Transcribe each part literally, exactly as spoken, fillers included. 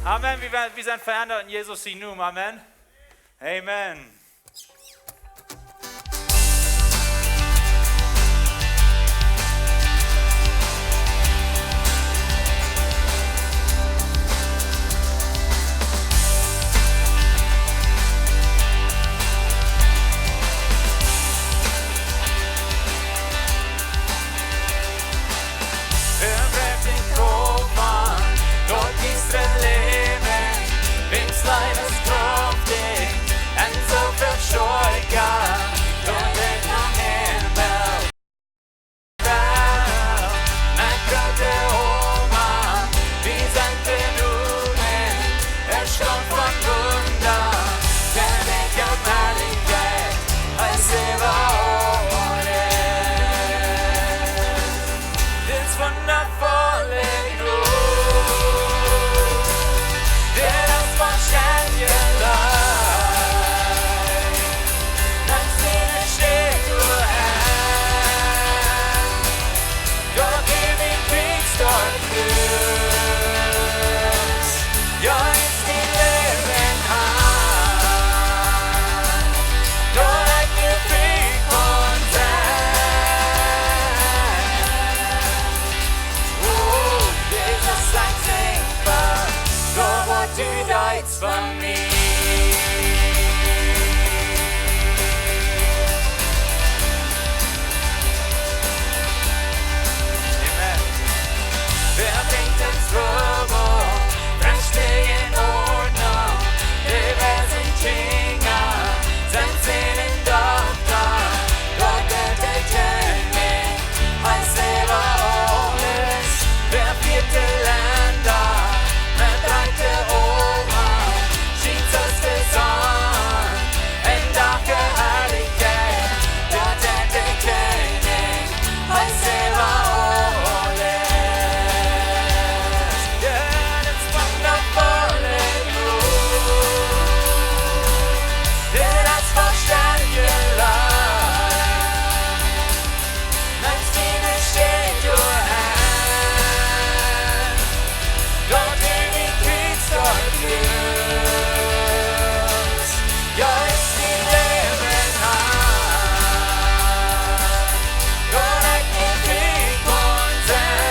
Amen. Wie, wie sent veendat en Jesus sien Nomen. Amen. Amen. Everything Kohlmann, dort ist ein Leben, wenn's Leib ist kräftig, und so viel Scheuer, dort ist noch Himmel. Mien groota Oma, wie sent de Nomen, es kommt von Wunder, der Weg auf Herrlichkeit, als Sebaot. Dit wundafolle Gott, daut es von Schändjelei, daut sien Stich doa aun, daut du mie kriegst, daut du, jo, es dien Läwen han, daut ekj mie frie kaun sennen. Oh, Jesus, ekj dank die, fa waut du deist fa mie. Amen. Wäa brinjt ons Ruhe, brinjt die en Ordnung, dee, wäa sien Kjinja sent, sent en Dochta, daut es de Kjennich, hee selfst aules, wäa fieet de Lenda, hee drajcht de Oma, schient aus de Sonn, en Dach de Harlichkjeit, daut es de Kjennich, hee selfst aules. Daut es wundafolle Gott, daut es von Schändjelei, daut sien Stich doa aun, daut du mie kriegst, daut du, jo, es dien Läwen han, daut ekj mie frie kaun sennen.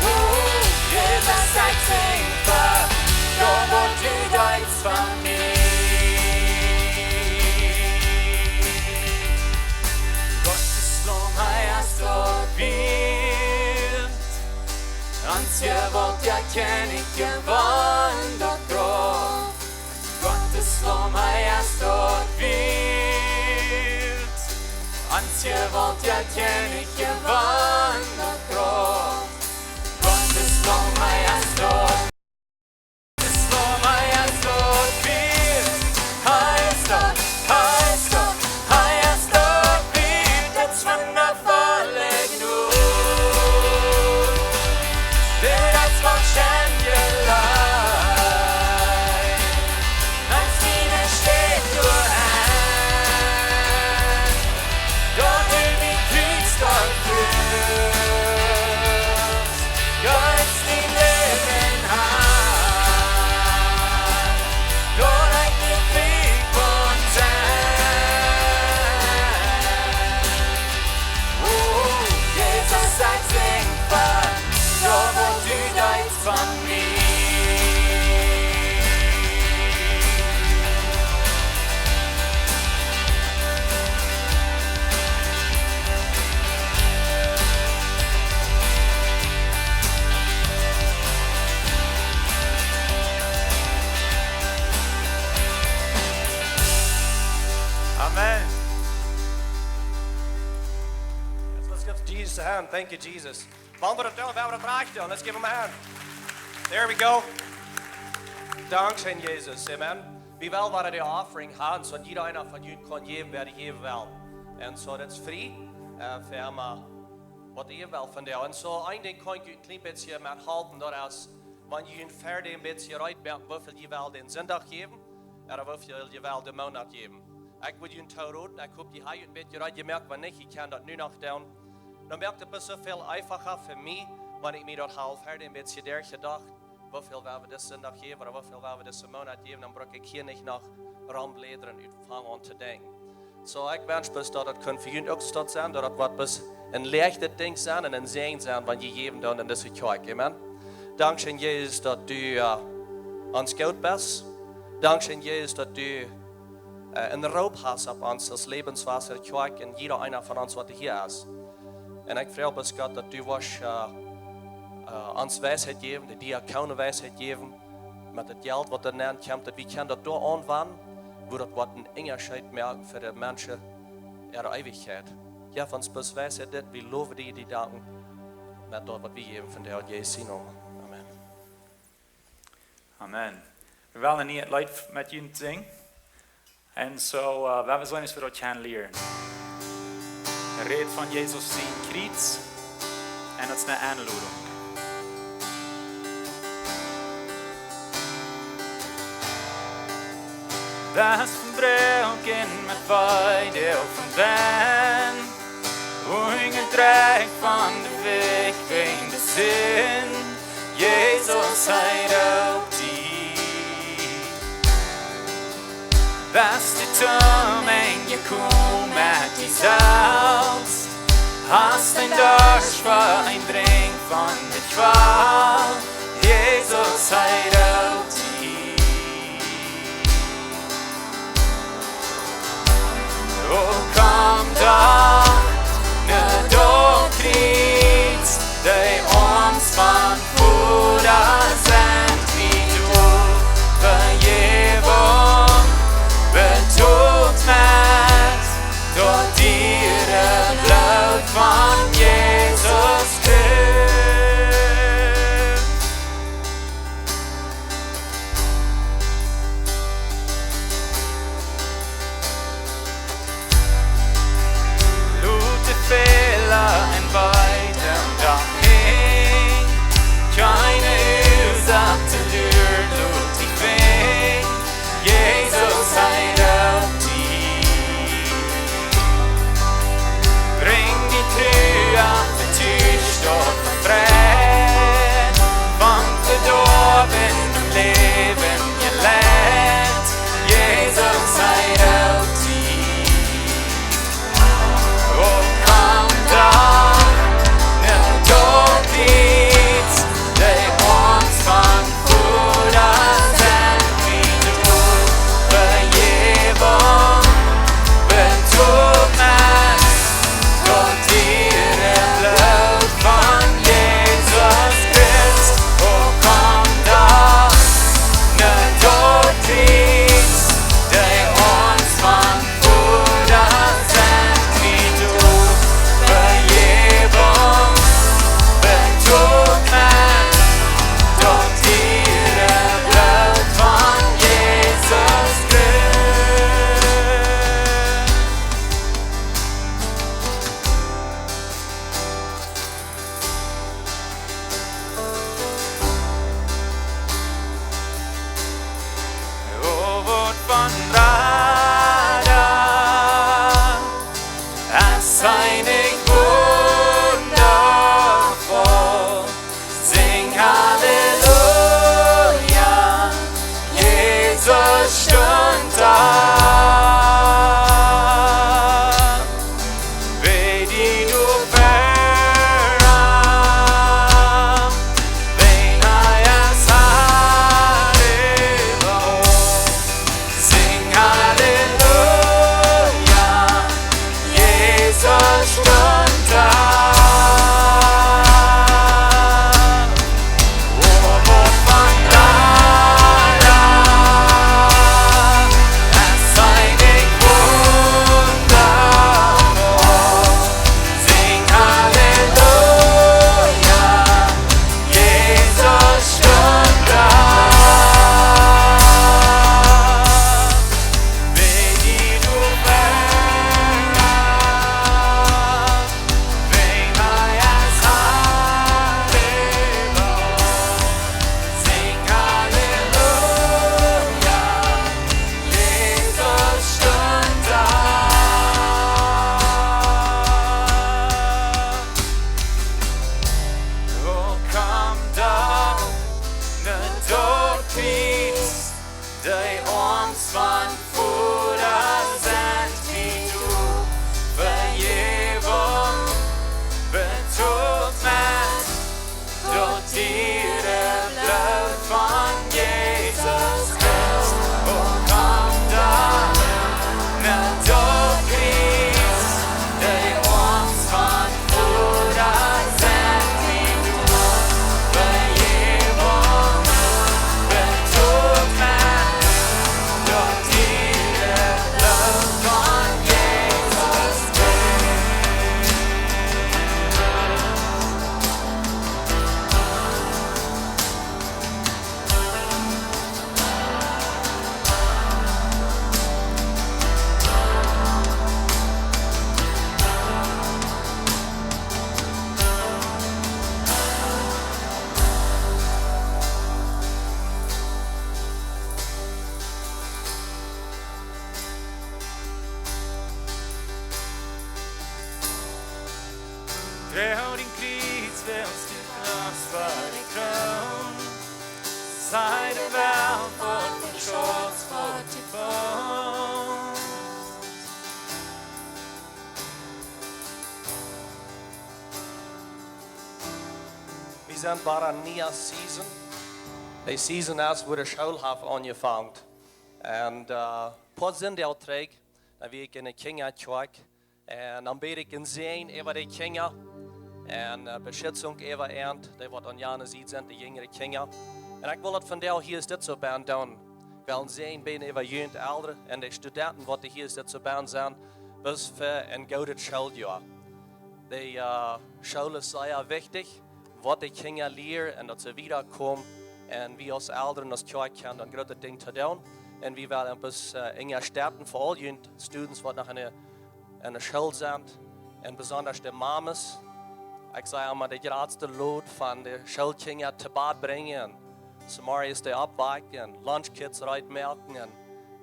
Oh, Jesus, ekj dank die, fa waut du deist fa mie. Gott es Laum, hee es doa wiet, aun siene Jewault, jo, Kjennich, jewaunde Krauft. Gott es Laum, hee es doa wiet, aun siene Jewault, jo, Kjennich, jewaunde Krauft. Gott es Laum, hee es doa, es Laum, hee es doa wiet, hee es doa, hee es doa, hee es doa wiet, daut es wundafolle Gott. Daut es von Schändjelei, daut sien Stich doa aun, daut du mie kriegst, daut du, jo, es dien Läwen han, daut ekj mie frie kaun sennen. Oh, Jesus, ekj dank die, fa waut du deist fa mie. Amen. Yes, let's give Jesus a hand. Thank you, Jesus. Waut wie daut doonen, wie haben daut rajcht doonen. Let's give him a hand. There we go. Dankscheen, Jesus. Amen. Wie wellen wada de offering haben, soo daut jieda eena von junt kaun jäwen, wäa dee jäwen well. Un soo, daut es frie, äh, fa emma waut jie wellen von dee. Un soo, een Dinkj kaun ekj junt een kjlien bät methalpen, daut es, wan jie junt ver däm een bät reed moaken, woo väl jie wellen dän Sindach jäwen, ooda woo väl jie wellen dän Moonat jäwen. Ekj wudd junt tooroden, ekj hop, jie haben junt een bät reed jemoakt, wan nich, jie kjennen daut nu noch doonen. Dan moakt daut bloos soo väl eenfacha fa mie, Wan ekj mie daut haud, haud ekj een bät derchjedocht, woo väl wie disen Sindach jäwen, ooda woo väl wie disen Moonat jäwen, dan bruck ekj hia nich noch rombläden un utfangen aun to denkjen. Soo, ekj wensch bloos, daut daut kunn fa junt uk daut sennen, daut daut waut bloos een leichtet Dinkj sennen un een Säajen sennen, wan jie jäwen doonen en dise Kjoakj. Amen. Dankscheen, Jesus, daut du, äh, ons goot best. Dankscheen, Jesus, daut du, äh, een Roop hast opp ons aus Lebenswasser Kjoakj un jieda eena von ons, waut hia es. Un ekj froag bloos, Gott, daut du woascht, äh, äh, ons Weisheit jäwen, de Diakonen Weisheit jäwen, met daut Jelt, waut doa nenn kjemt, daut wie kjennen daut doa aunwenjen, woo daut woat een Unjascheet moaken fa de Menschen äare Eewichkjeit. Jeff ons bloos Weisheit dit, wie lowen die, die danken, met daut, waut wie jäwen von die, en Jesus sienen Nomen. Amen. Amen. Wie wellen nu een Leet met junt sinjen. Un soo, äh, wie wellen seenen, aus wie daut kjennen lieren. Rät von Jesus sien Kjriez. Un daut es eene Enlodunk. Best von Broaken met Weide opp en Went. Unjadrekjt von de Welt wäajen de Sind. Jesus, hee roopt die. Best du tom Enj jekomen met die selfst? Hast een Darscht fa een Drinkj von de Kjwal? Jesus, hee roopt die. O komm doch no daut Kjriez, dee ons von Voda sent, wie du Vejäwunk betolt hast, daut diere Bloot von Jesus Christus. Lot de Fäla en Weeten doa hinjen, kjeene Uasoak to luren, lot die finjen. Jesus, hee roopt die. Brinj die trigj opp de Tuscht, daut befriet, von Vedoawen un Läwen jeleit. Jesus, hee roopt die. O komm doch no daut Kjriez, dee ons von Voda sent, wie du Vejäwunk betolt hast, daut diere Bloot von Jesus Christus. O komm doch no daut Kjriez, dee ons von Voda sent, wie du Vejäwunk betolt hast, daut diere Bloot von Jesus Christus. O, waut von Rada es hee nich wundafoll. Sinj Halleluja, Jesus stunt opp. Wie die du verraten, wen hee es Herr äwa aul. Sinj Halleluja, Jesus stunt opp. Droag dien Kjriez, wiels du krajchst fa de Kroon. Saj de Welt, waut de Schutz fa die woont. Wie sent bie eene niee Season. De Season es, wua de School haft aunjefongen. Un, äh, poa Sindach trigj, dan wia ekj enne Kjinjakjoakj. Un dan bäd ekj een Säajen äwa de Kjinja. Un, äh, Beschitzunk äwa an, dee waut aun jane Sied sent, de jinjre Kjinja. Un ekj well daut vondoag hia es dit soo bie doonen. Ekj well een Säajen bäden äwa junt Elren un de Studenten, waut hia es dit soo bie sent, bloos fa een goodet Schooljoa. De, äh, School es sea wichtich, waut de Kjinja lieren un daut see wieda komen. Un wie aus Elren, aus Kjoakj kjennen een grootet Dinkj to doonen. Un wie wellen bloos, äh, unjastetten fa aul junt Students, waut noch enne, enne School sent. Un besonda de Mames. Ekj saj emma, de jratste Load von de Schoolkjinja to Bad brinjen. Samaria es de Opwakjen, Lunch Kits reed moaken,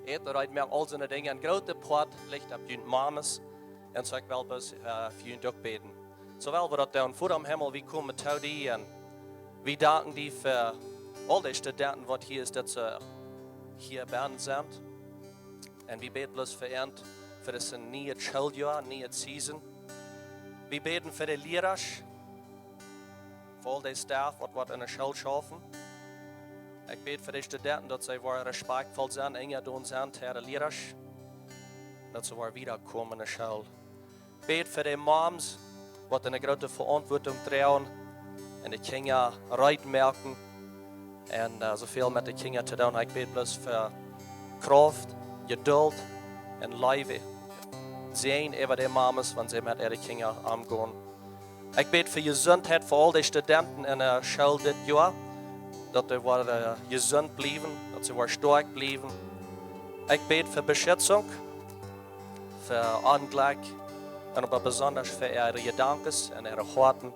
Äten reed moaken, aul soone Dinja. Een grootet Poat licht opp junt Mames. Un soo ekj well bloos, äh, fa junt uk bäden. Soo well wie daut doonen. Voda em Himmel, wie komen to die un wie danken die fa aul de Studenten, waut hia es, daut see hia bie sent. Un wie bäden bloos fa an, fa dit niee Schooljoa, niee Season. Wie bäden fa de Liera, fa aul de Staff, waut, waut enne School schaufen. Ekj bäd fa de Studenten, daut see woaren respakjtvoll sennen, enja doonen sennen, to äare Liera. Daut see woaren wieda komen enne School. Bäd fa de Mames, waut eene groote Veauntwuatunk droagen un de Kjinja reed moaken un, äh, soo väl met de Kjinja to doonen. Ekj bäd bloos fa Krauft, Jeduld un Leew. Säajen äwa de Mames, wan see met äare Kjinja omgonen. Ekj bäd fa Jesuntheit fa aul de Studenten enne School dit Joa, daut dee woaren, äh, jesunt bliewen, daut see woaren stoakj bliewen. Ekj bäd fa Beschitzunk fa Onjlekj un oba besonda fa äare Jedanken un äare Hoaten,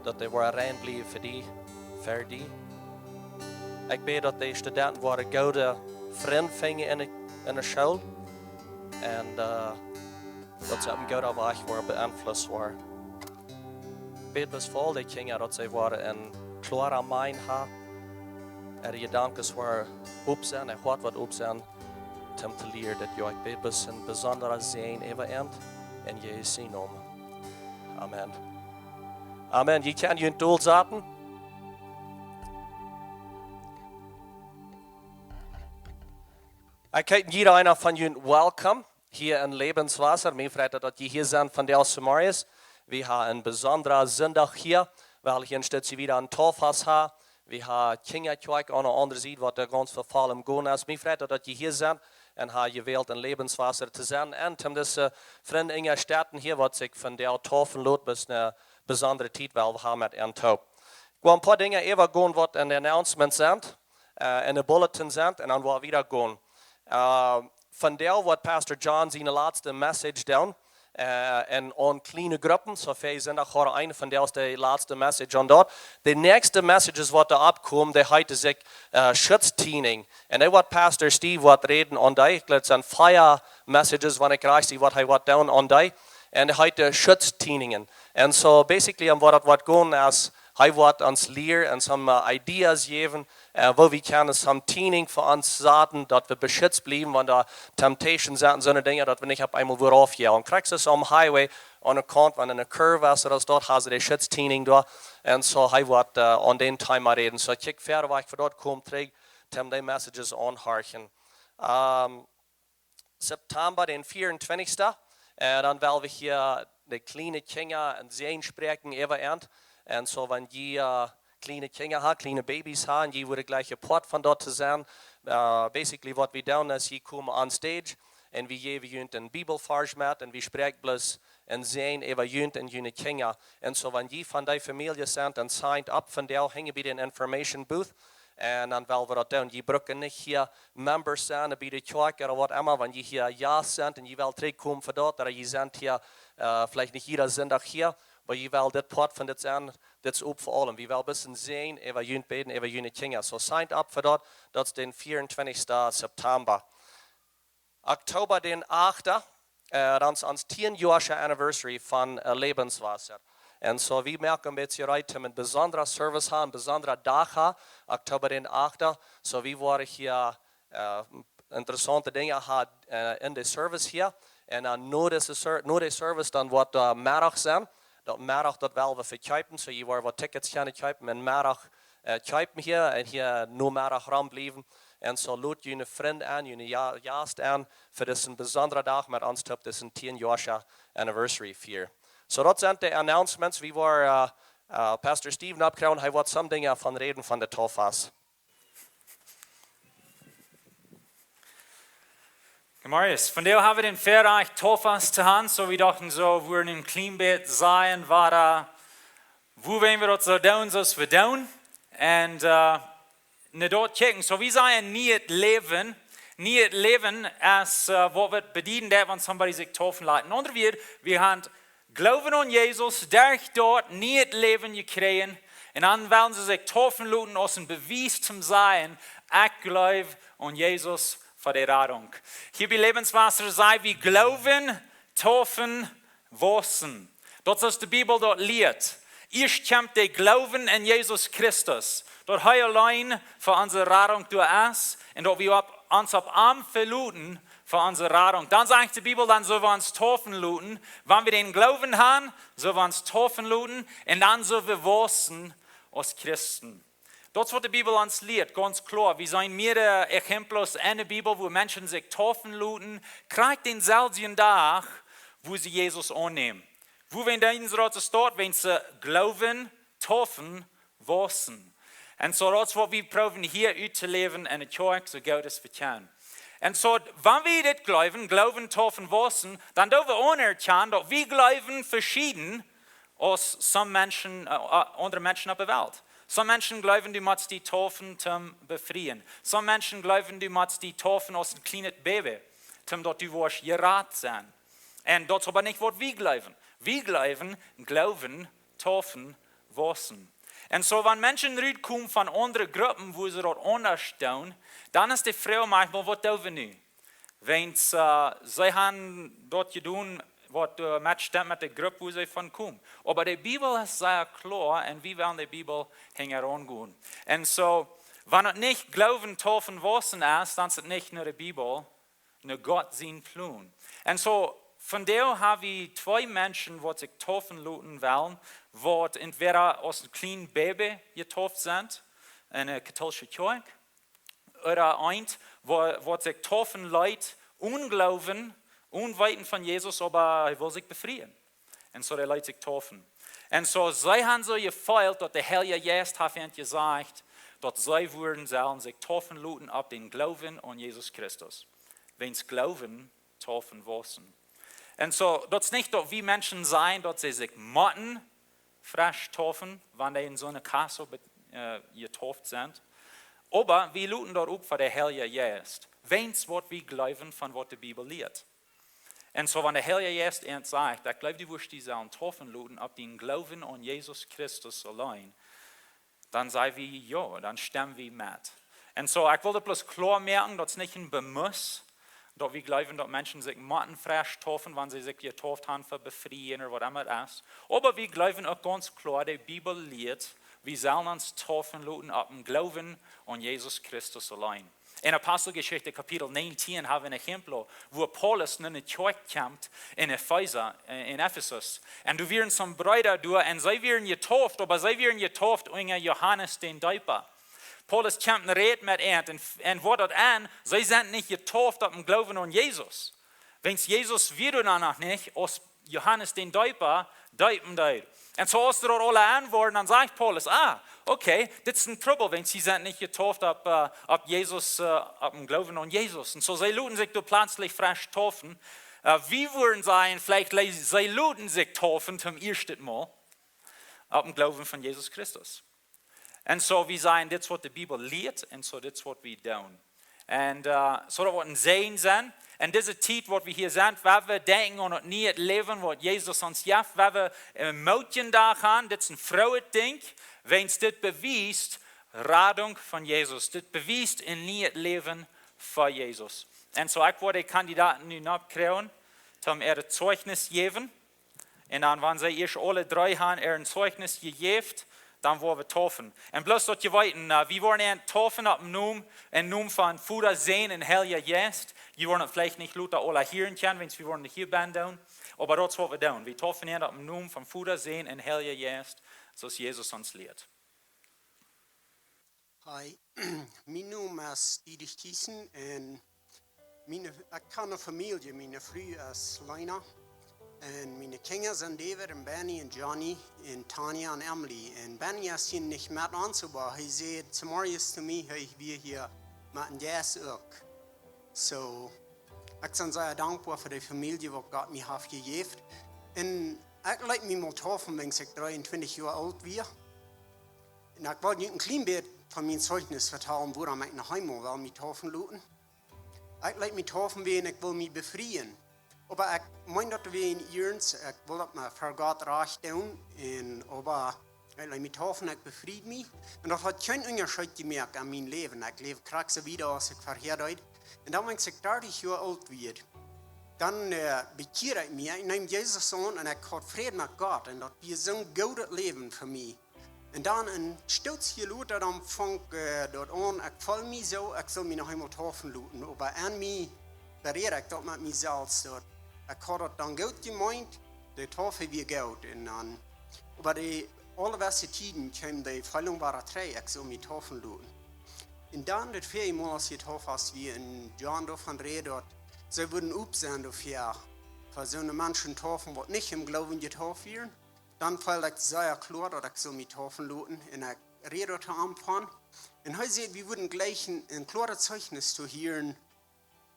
daut dee woaren rein bliewen fa die, fa die. Ekj bäd, daut de Studenten woaren goode Frind finjen enne, enne School un, äh, daut see opp een gooden Wajch woaren beenflusst woaren. Bäd bloos fa aul de Kjinja, daut see woaren een kloara mind haben, äare Jedanken woaren op sennen, äa Hoat woat op sennen, om to lieren dit Joa. Ekj bäd bloos een besondra Säajen äwa an, en Jesus sienen Nomen. Amen. Amen. Jie kjennen junt dolsaten. Ekj heet jieda eena von junt welcome hia en Lebenswasser. Mie freit daut, daut jie hia sent vondoag zemorjes. Wie haben een besondra Sindach hia, wiels hia een Stootje wieda een Tofas ha. Wie haben Kjinjakjoakj aun de aundre Sied, waut doa gaunz voll em gonen es. Mie freit daut, daut jie hia sent un haben jewält en Lebenswasser to sennen. Un om dise Frind unjastetten hia, waut sikj vondoag taufen loten, bat eene besondre Tiet, wiels wie haben met an toop. Ekj well een poa Dinja äwagonen, waut en de Announcements sent, äh, en de Bulletin sent, un dan woa wie wieda gonen. Äh, vondoag woat Pastor John siene latste Message doonen, äh, en aun kjliene Gruppen, soo väl Sindach haft eena vondoag de latste Message aun doa. De näakjste Messages, waut doa oppkomen, dee heeten sikj, äh, Schutztraining. Un dee woat Pastor Steve woat räden aun dee, ekj jleew, daut sent fief Messages, wan ekj rajcht sie, waut hee woat doonen aun dee. Un dee heeten Schutztrainingen. Un soo, basically, om waut daut woat gonen es, hee woat ons lieren un some, äh, ideas jäwen, äh, woo wie kjennen some training fa ons saten, daut wie beschützt bliewen, wan doa Temptation sent un soone Dinja, daut wie nich opp eemol wada aufjäwen. Krakjt soo aum Highway, aun de Kaunt, wan eene Curve es, ooda doa haben see de Schutztraining doa. Un soo, hee woat, äh, aun dän Thema räden. Soo, kjikj wieda wajch, fa daut kjemt trigj, om dee Messages aunhorchen. Ähm, September, dän vieauntwintichsten, äh, dan well wie hia de kjliene Kjinja een Säajen spräakjen äwa an. Un soo, wan jie, äh, kjliene Kjinja haben, kjliene Babys haben, un jie woaren jlikj een Poat von doa to sennen. Äh, basically, waut wie doonen es, jie komen on stage un wie jäwen junt een Bibelvarsch met un wie spräakjen bloos een Säajen äwa junt un june Kjinja. Un soo, wan jie von dee Famieljes sent, dan signt up vondoag, hinjen bie dän Information Booth. Un dan well wie daut doonen. Jie brucken nich hia Members sennen, bie de Kjoakj ooda waut emma, wan jie hia Jast sent un jie wellen trigjkomen fa daut, ooda jie sent hia, äh, veleicht nich jieda Sindach hia, oba jie wellen dit Poat von dit sennen, dit es op fa aulem. Wie wellen een bät seenen, äwa junt bäden, äwa june Kjinja. Soo signt up fa daut, daut es dän vieauntwintichsten September. Oktober dän achten, äh, dan es ons tieenjoasche Anniversary von, äh, Lebenswasser. Un soo, wie moaken een bät reed om een besondra Service han, een besondra Dach han, Oktober dän achten. Soo, wie woaren hia, äh, interessaunte Dinja han, äh, enn de Service hia. Un dan no dise Ser-, no de Service, dan woat doa Meddach sennen. Daut Meddach, daut well wie vekjeepen, soo jie woaren waut Tickets kjennen kjeepen. Un Meddach, äh, kjeepen hia un hia Nomeddach rombliewen. Un soo lod june Frind aun, june Ja-, Jast aun, fa disen besondren Dach met ons toop, disen tienjoascha Anniversary fieren. Soo, daut sent de Announcements. Wie woaren, äh, äh, Pastor Steven oppkjrieen, hee woat some Dinja von räden von de Tofas. Marius, vondoag haben wie dän Väarajcht Tofas to han, soo wie dochten soo, wie wudden een kjlien bät sajen, waut, äh, woo wie daut soo doonen, soo aus wie doonen. Un, äh, no daut kjikjen. Soo, wie sajen, nieet Läwen. Nieet Läwen es, äh, waut woat bedieden, daut wan somebody sikj taufen lat. En aundre Wieed, wie haben Gloowen aun Jesus, derch daut nieet Läwen jekjräajen. Un dan wellen see sikj taufen loten aus een Bewies toom sajen, ekj gloow aun Jesus fa de Radunk. Hia bie Lebenswasser saj wie: Gloowen, taufen, wausen. Daut es aus de Bibel daut lieet. Ieescht kjemt de Gloowen aun Jesus Christus, daut hee auleen fa onse Radunk doa es un daut wie opp, ons opp am veloten fa onse Radunk. Dan sajcht de Bibel, dan sell wie ons taufen loten. Wan wie dän Gloowen han, sell wie ons taufen loten un dan sell wie wausen aus Christen. Daut es waut de Bibel ons lieet, gaunz kloa. Wie seenen mearere Ejemplos enne Bibel, woo Menschen sikj taufen loten, krakjt dänselwjen Dach, woo see Jesus aunnämen. Woo wie dän Rot es doa, wan see gloowen, taufen, wausen. Un soo daut es waut wie proowen hia uttoläwen enne Kjoakj, soo goot aus wie kjennen. Un soo, wan wie dit gloowen, gloowen, taufen, wausen, dan doo wie aunerkjanen, daut wie gloowen veschieden aus some Menschen, äh, äh, aundre Menschen opp de Welt. Some Menschen gloowen, du motst die taufen toom befrieen. Some Menschen gloowen, du motst die taufen aus een kjlienet Baby, toom daut du woascht jerat sennen. Un daut es oba nich waut wie gloowen. Wie gloowen, gloowen, taufen, wausen. Un soo, wan Menschen rutkomen von aundre Gruppen, woo see daut aundasch doonen, dan es de Froag maunchmol, waut doo wie nu? Wan, äh, see haben daut jedonen, waut, äh, metstemt met de Grupp, woo see von komen. Oba de Bibel es sea kloa un wie wellen de Bibel hinjaraun gonen. Un soo, wan et nich gloowen, taufen, wausen es, dan es et nich no de Bibel, no Gott sien Plon. Un soo, vondoag haben wie twee Menschen, waut sikj taufen loten wellen, waut entweder aus een kjlien Baby jetauft sent enne kautoolische Kjoakj, ooda eent, waut, waut sikj taufen leet, onen Gloowen, onen Weeten von Jesus, oba hee well sikj befrieen. Un soo, dee leet sikj taufen. Un soo, see haben soo jefeelt, daut de Heilje Jeist haft an jesajcht, daut see wudden sellen sikj taufen loten opp dän Gloowen aun Jesus Christus. Wäajen Gloowen, taufen, wausen. Un soo, daut es nich, daut wie Menschen sajen, daut see sikj motten fresch taufen, wan dee en soone Kaso be-, äh, jetauft sent. Oba wie loten daut uk fa de Heilje Jeist. Wäajen waut wie gloowen von waut de Bibel lieet. Un soo, wan de Heilje Jeist ons sajcht, ekj gloow, du woascht die sellen taufen loten opp dän Gloowen aun Jesus Christus auleen, dan saj wie jo, dan stem wie met. Un soo, ekj well daut bloos kloa moaken, daut es nich een Bemuss, daut wie gloowen, daut Menschen sikj motten fresch taufen, wan see sikj jetauft haben, fa befrieen ooda waut emma et es. Oba wie gloowen uk gaunz kloa, de Bibel lieet, wie sellen ons taufen loten opp dän Gloowen aun Jesus Christus auleen. En Aposteljeschicht Kapitel näajentieen haben wie een Ejemplo, woo Paulus no eene Kjoakj kjemt en Efesa, äh, en Efesus. Un doa wieren some Breeda doa un see wieren jetauft, oba see wieren jetauft unja Johanes dän Deepa. Paulus kjemt un rät met an un, un woat daut aun, see sent nich jetauft opp dän Gloowen aun Jesus. Wäajen Jesus wia doa noch nich, aus Johanes dän Deepa deepen deed. Un soo aus see daut aula aun wieren, dan sajcht Paulus, ah, okay, dit es een Trubbel, wäajen see sent nich jetauft opp, äh, opp Jesus, äh, opp dän Gloowen aun Jesus. Un soo see loten sikj doa pletslich fresch taufen. Äh, wie wudden sajen, veleicht le-, see loten sikj taufen toom ieeschten Mol opp dän Gloowen von Jesus Christus. Un soo, wie sajen, dit es waut de Bibel lieet, un soo, dit es waut wie doonen. Un, äh, soo daut woat een Säajen sennen. En dise Tiet, waut wie hia sent, woa wie denkjen aun daut niee Läwen, waut Jesus ons jeft, woa wie een Mootjendach han, dit es een froojet Dinkj, wäajen dit bewiest Radunk von Jesus, dit bewiest een niee Läwen fa Jesus. Un soo, ekj woa de Kandidaten nu oppkjrieen, om äa Zeichnis jäwen. Un dan, wan see ieescht aule dree han äa Zeichnis jejäft, dan woa wie taufen. Un bloos daut jie weeten, äh, wie woaren an taufen opp dän Nomen, em Nomen von Voda, Sän un Heilja Jeist. Jie woaren daut veleicht nich lota aula hieren kjennen, wiels wie woaren nich hia bennen doonen. Oba daut es waut wie doonen. Wie taufen an opp dän Nomen von Voda, Sän un Heilja Jeist, soo aus Jesus ons lieet. Hi, mien Nomen es Dietrich Thiessen un miene, ekj hab eene Famielje, miene Fru es Lena. Un miene Kjinja sent David un Benny un Johnny un Tanja un Emily. Un Benny es hia nich met ons, oba hee säd zemorjes to mie, hee wia hia met een Jeist uk. Soo, ekj sie sea dankboa fa de Famielje waut Gott mie haft jejäft. Un ekj leet mie mol taufen, wan ekj dreeuntwintich Joa oolt wia. Un ekj well junt een kjlien bät von mien Zeichnis vetalen, wuarom ekj noch eemol well mie taufen loten. Ekj leet mie taufen, wiels ekj well mie befrieen. Oba ekj meen daut wia een Iernst, ekj well daut mau fa Gott rajcht doonen. Un oba ekj leet mie taufen, ekj befried mie. Un daut haft kjeen Unjascheet jemoakt aun mien Läwen. Ekj läw krakjt soo wieda aus ekj verhäa deed. Un dan, wan ekj dartich Joa oolt wia, dan, äh, bekjieed ekj mie, ekj neem Jesus aun un ekj haud Fräd met Gott. Un daut wia soon goodet Läwen fa mie. Un dan een Stootje lota, dan funk, äh, daut aun, ekj feeld mie soo, ekj sull mie noch eemol taufen loten. Oba en mie beräd ekj daut met mie selfst, daut ekj haud daut dan goot jemeent, de Taufe wia goot. Un dan, oba de aulewäaje Tieden kjeem de Feelunk wada trigj, ekj sull mie taufen loten. Un dan daut väaje Mol, aus ekj daut haud, aus wie en John doavon räden, daut see wudden op sennen doafäa, fa soone Menschen taufen, waut nich em Gloowen jetauft wieren. Dan feeld ekj sea kloa daut ekj sull mie taufen loten. Un ekj räd doa to am von. Un hee säd, wie wudden jlikj een, een kloaret Zeichnis to hieren,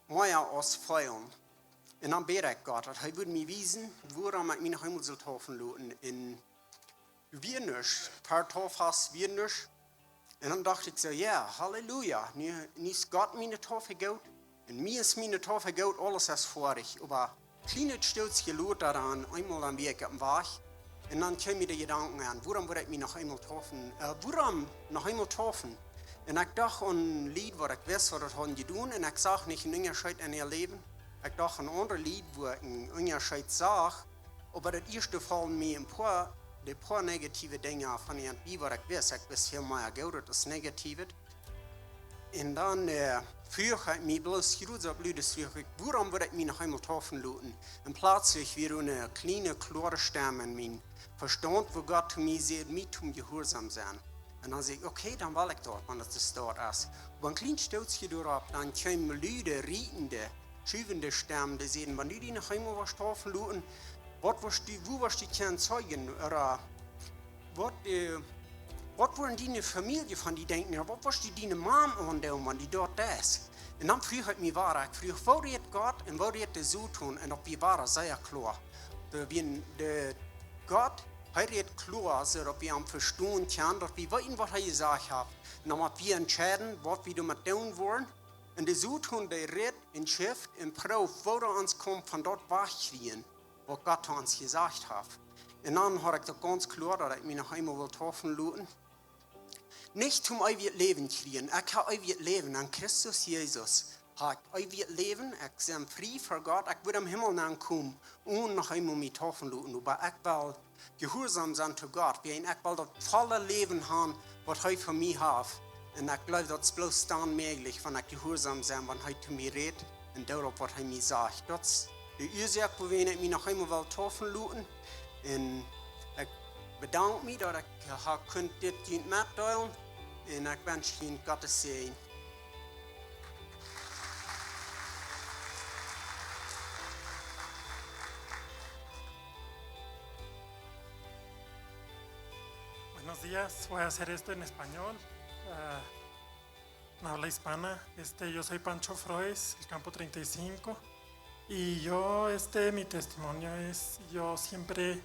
mea aus feelen. Un dan bäd ekj Gott, daut hee wudd mie wiesen, wuarom ekj mie noch eemol sull taufen loten. Un wia nuscht, fa Taufas wia nuscht. Un dan docht ekj soo, jo, Halleluja, nu, nu es Gott miene Taufe goot. Un mie es miene Taufe goot, aules es foadich. Oba een kjlienet Stootje lota dan, eemol dan wia ekj oppem Wajch. Un dan kjeemen mie de Jedanken aun, wuarom wudd ekj mie noch eemol taufen, äh, wuarom noch eemol taufen? Un ekj docht aun een Lied, waut ekj wist, waut daut hauden jedonen. Un ekj sach nich een Unjascheet en äa Läwen. Ekj docht aun aundre Lied, wua ekj een Unjascheet sach. Oba daut ieeschte feelen mie een poa, de poa negative Dinja von an bie, waut ekj wist. Ekj wist väl mea Goodet aus Negativet. Un dan, äh, fruach ekj mie bloos jrods opp Ludes, fruach ekj, wuarom wudd ekj mie noch eemol taufen loten? Un pletslich wia doa eene kjliene, kloare Stemm en mien Vestaunt, wua Gott to mie säd, mie toom jehuarsom sennen. Un dan säd ekj, okay, dan well ekj daut, wan daut de Staut es. Oba een kjlien Stootje doaropp, dan kjeemen lude, rietende, schuwende Stemmen, dee säden, wan du die noch eemol wurscht taufen loten, waut wurscht du, wua wurscht du kjennen zeijen, ooda waut, äh, waut wudden diene Famielje von die denkjen, ooda waut wurscht du diene Mam aundoonen, wan du daut deist? Un dan fruach ekj mie wada, ekj fruach, woo rät Gott un woo rät de Soton, un daut wia wada sea kloa. De, wie de Gott, hee rät kloa, soo daut wie am vestonen kjennen, daut wie weeten, waut hee jesajcht haft. Un dan motten wie entscheiden, waut wie doamet doonen wellen. Un de Soton, dee rät un schift un proowt, woo hee ons kaun von daut wajchkjrieen, waut Gott to ons jesajcht haft. Un dan haud ekj daut gaunz kloa, daut ekj mie noch eemol wull taufen loten. Nich toom eewjet Läwen kjrieen. Ekj hab eewjet Läwen en Christus Jesus. Hab ekj eewjet Läwen. Ekj sie frie ver Gott. Ekj woa em Himmel aunkomen, onen noch eemol mie taufen loten. Oba ekj well jehuarsom sennen to Gott. Wiels ekj well daut volle Läwen haben, waut hee fa mie haft. Un ekj jleew, daut es bloos dan mäajlich, wan ekj jehuarsom sie, wan hee to mie rät un doo daut, waut hee mie sajcht. Daut es de Uasoak, wuarom ekj mie noch eemol well taufen loten. Un ekj bedank mie, daut ekj hab kunt dit junt metdeelen. Un ekj wensch junt Gott sienen Säajen. Buenos días, voy a hacer esto en español. Ah, en habla hispana. Este, yo soy Pancho Froes, el campo treinta y cinco. Y yo, este, mi testimonio es, yo siempre,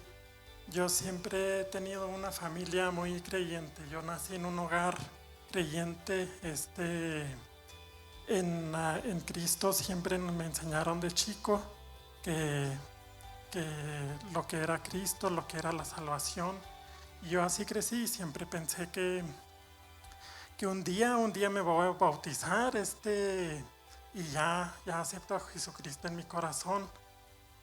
yo siempre he tenido una familia muy creyente. Yo nací en un hogar creyente, este, en, ah, en Cristo. Siempre me enseñaron de chico que, que lo que era Cristo, lo que era la salvación. Y yo así crecí y siempre pensé que, que un día, un día me voy a bautizar, este, y ya, ya acepto a Jesucristo en mi corazón.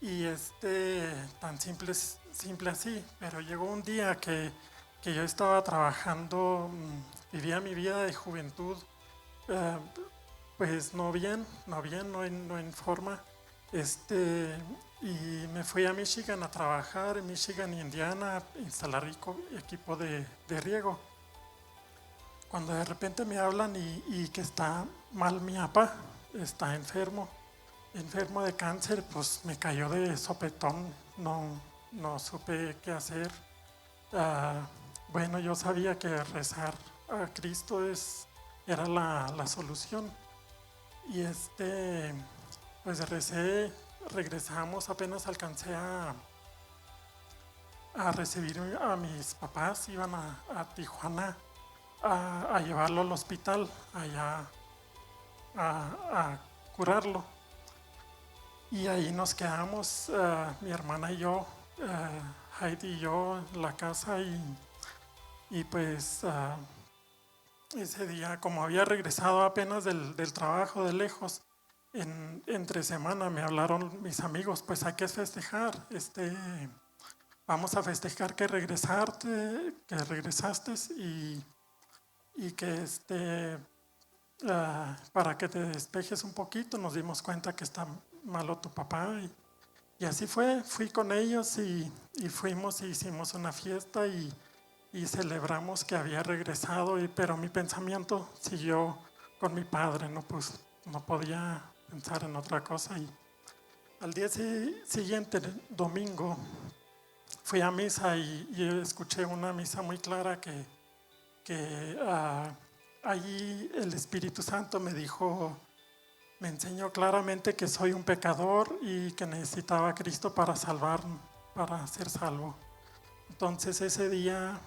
Y este, tan simple es, simple así, pero llegó un día que, que yo estaba trabajando, mm, vivía mi vida de juventud, eh, pues no bien, no bien, no en, no en forma. Este, y me fui a Michigan a trabajar, en Michigan y Indiana, a instalar eco- equipo de, de riego. Cuando de repente me hablan y, y que está mal mi papá, está enfermo, enfermo de cáncer, pues me cayó de sopetón, no, no supe qué hacer. Ah, bueno, yo sabía que rezar a Cristo es, era la, la solución. Y este, pues recé, regresamos, apenas alcancé a, a recibir a mis papás, iban a, a Tijuana a, a llevarlo al hospital, allá a, a curarlo. Y ahí nos quedamos, eh, mi hermana y yo, eh, Heidi y yo en la casa y, y pues, ah, ese día, como había regresado apenas del, del trabajo de lejos, en, entre semana me hablaron mis amigos, pues hay que festejar, este, vamos a festejar que regresarte, que regresaste y, y que este, ah, para que te despejes un poquito, nos dimos cuenta que está malo tu papá. Y, y así fue, fui con ellos y, y fuimos y hicimos una fiesta y, y celebramos que había regresado, y, pero mi pensamiento siguió con mi padre, no, pues, no podía pensar en otra cosa. Y al día si- siguiente, domingo, fui a misa y, y escuché una misa muy clara que, que, ah, allí el Espíritu Santo me dijo, me enseñó claramente que soy un pecador y que necesitaba a Cristo para salvar, para ser salvo. Entonces ese día,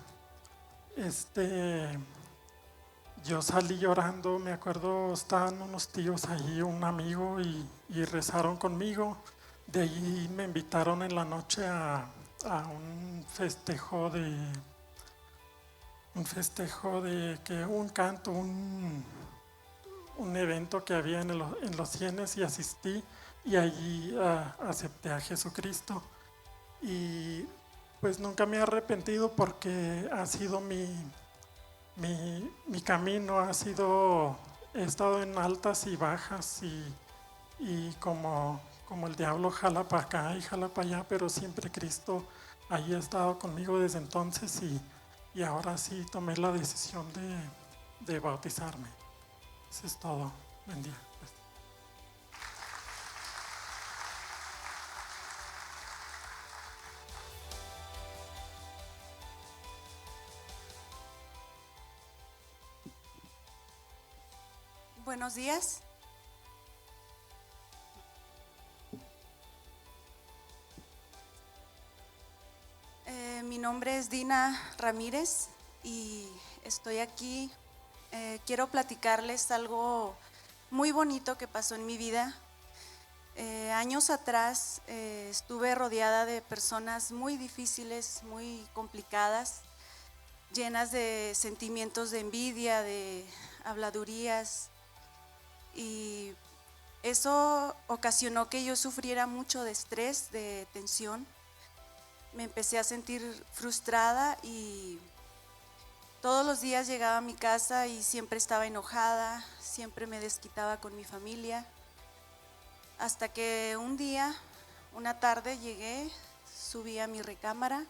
este, yo salí llorando, me acuerdo, estaban unos tíos allí, un amigo, y, y rezaron conmigo. De ahí me invitaron en la noche a, a un festejo de, un festejo de que un canto, un, un evento que había en, el- en los cienes y asistí y allí, ah, acepté a Jesucristo. Y pues nunca me he arrepentido porque ha sido mi, mi, mi camino, ha sido, he estado en altas y bajas y, y como, como el diablo jala para acá y jala para allá, pero siempre Cristo ahí ha estado conmigo desde entonces y, y ahora sí tomé la decisión de, de bautizarme. Eso es todo. Buen día. Buenos días. Eh, mi nombre es Dina Ramírez y estoy aquí. Eh, quiero platicarles algo muy bonito que pasó en mi vida. Eh, años atrás, eh, estuve rodeada de personas muy difíciles, muy complicadas, llenas de sentimientos de envidia, de habladurías. Y eso ocasionó que yo sufriera mucho de estrés, de tensión. Me empecé a sentir frustrada y todos los días llegaba a mi casa y siempre estaba enojada, siempre me desquitaba con mi familia. Hasta que un día, una tarde, llegué, subí a mi recámara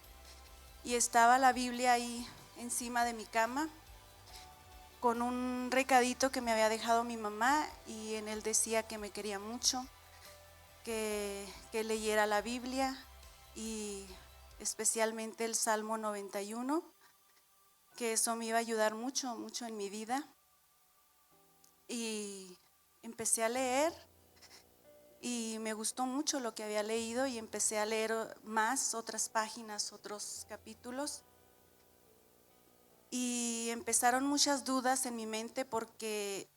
y estaba la Biblia ahí encima de mi cama con un recadito que me había dejado mi mamá, y en él decía que me quería mucho, que, que leyera la Biblia y especialmente el Salmo noventa y uno, que eso me iba a ayudar mucho, mucho en mi vida. Y empecé a leer y me gustó mucho lo que había leído y empecé a leer o- más otras páginas, otros capítulos. Y empezaron muchas dudas en mi mente porque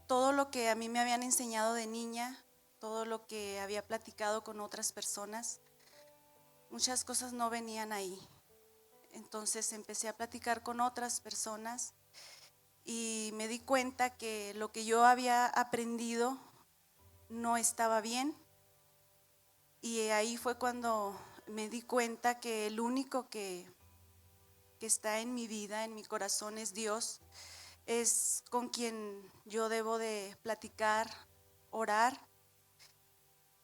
todo lo que a mí me habían enseñado de niña, todo lo que había platicado con otras personas, muchas cosas no venían ahí. Entonces empecé a platicar con otras personas y me di cuenta que lo que yo había aprendido no estaba bien. Y ahí fue cuando me di cuenta que el único que, que está en mi vida, en mi corazón, es Dios. Es con quien yo debo de platicar, orar.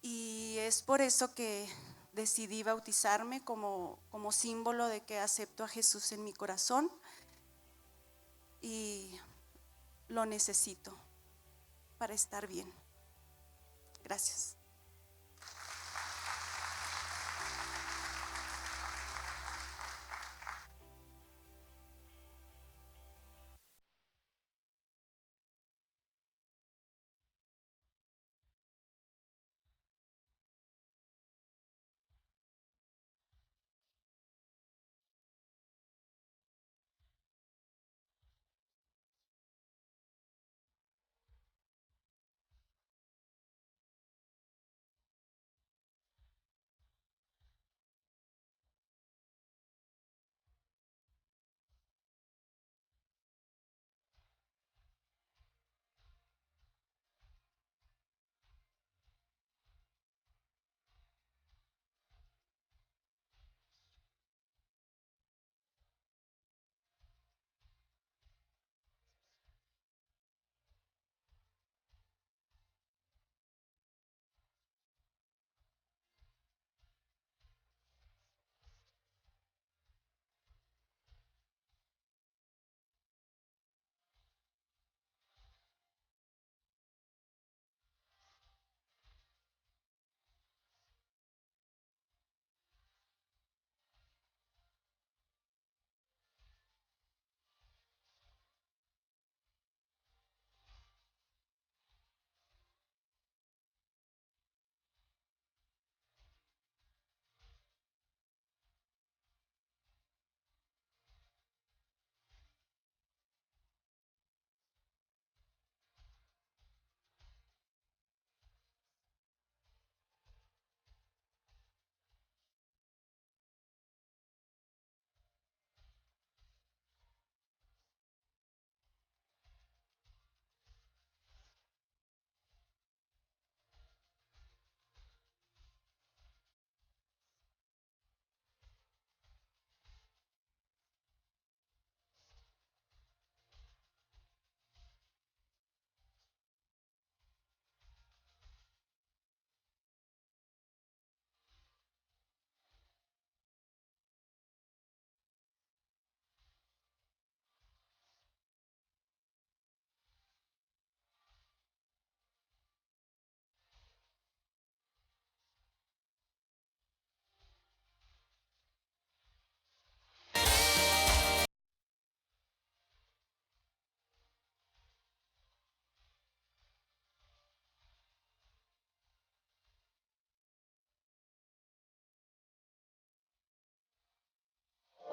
Y es por eso que decidí bautizarme como, como símbolo de que acepto a Jesús en mi corazón y lo necesito para estar bien. Gracias.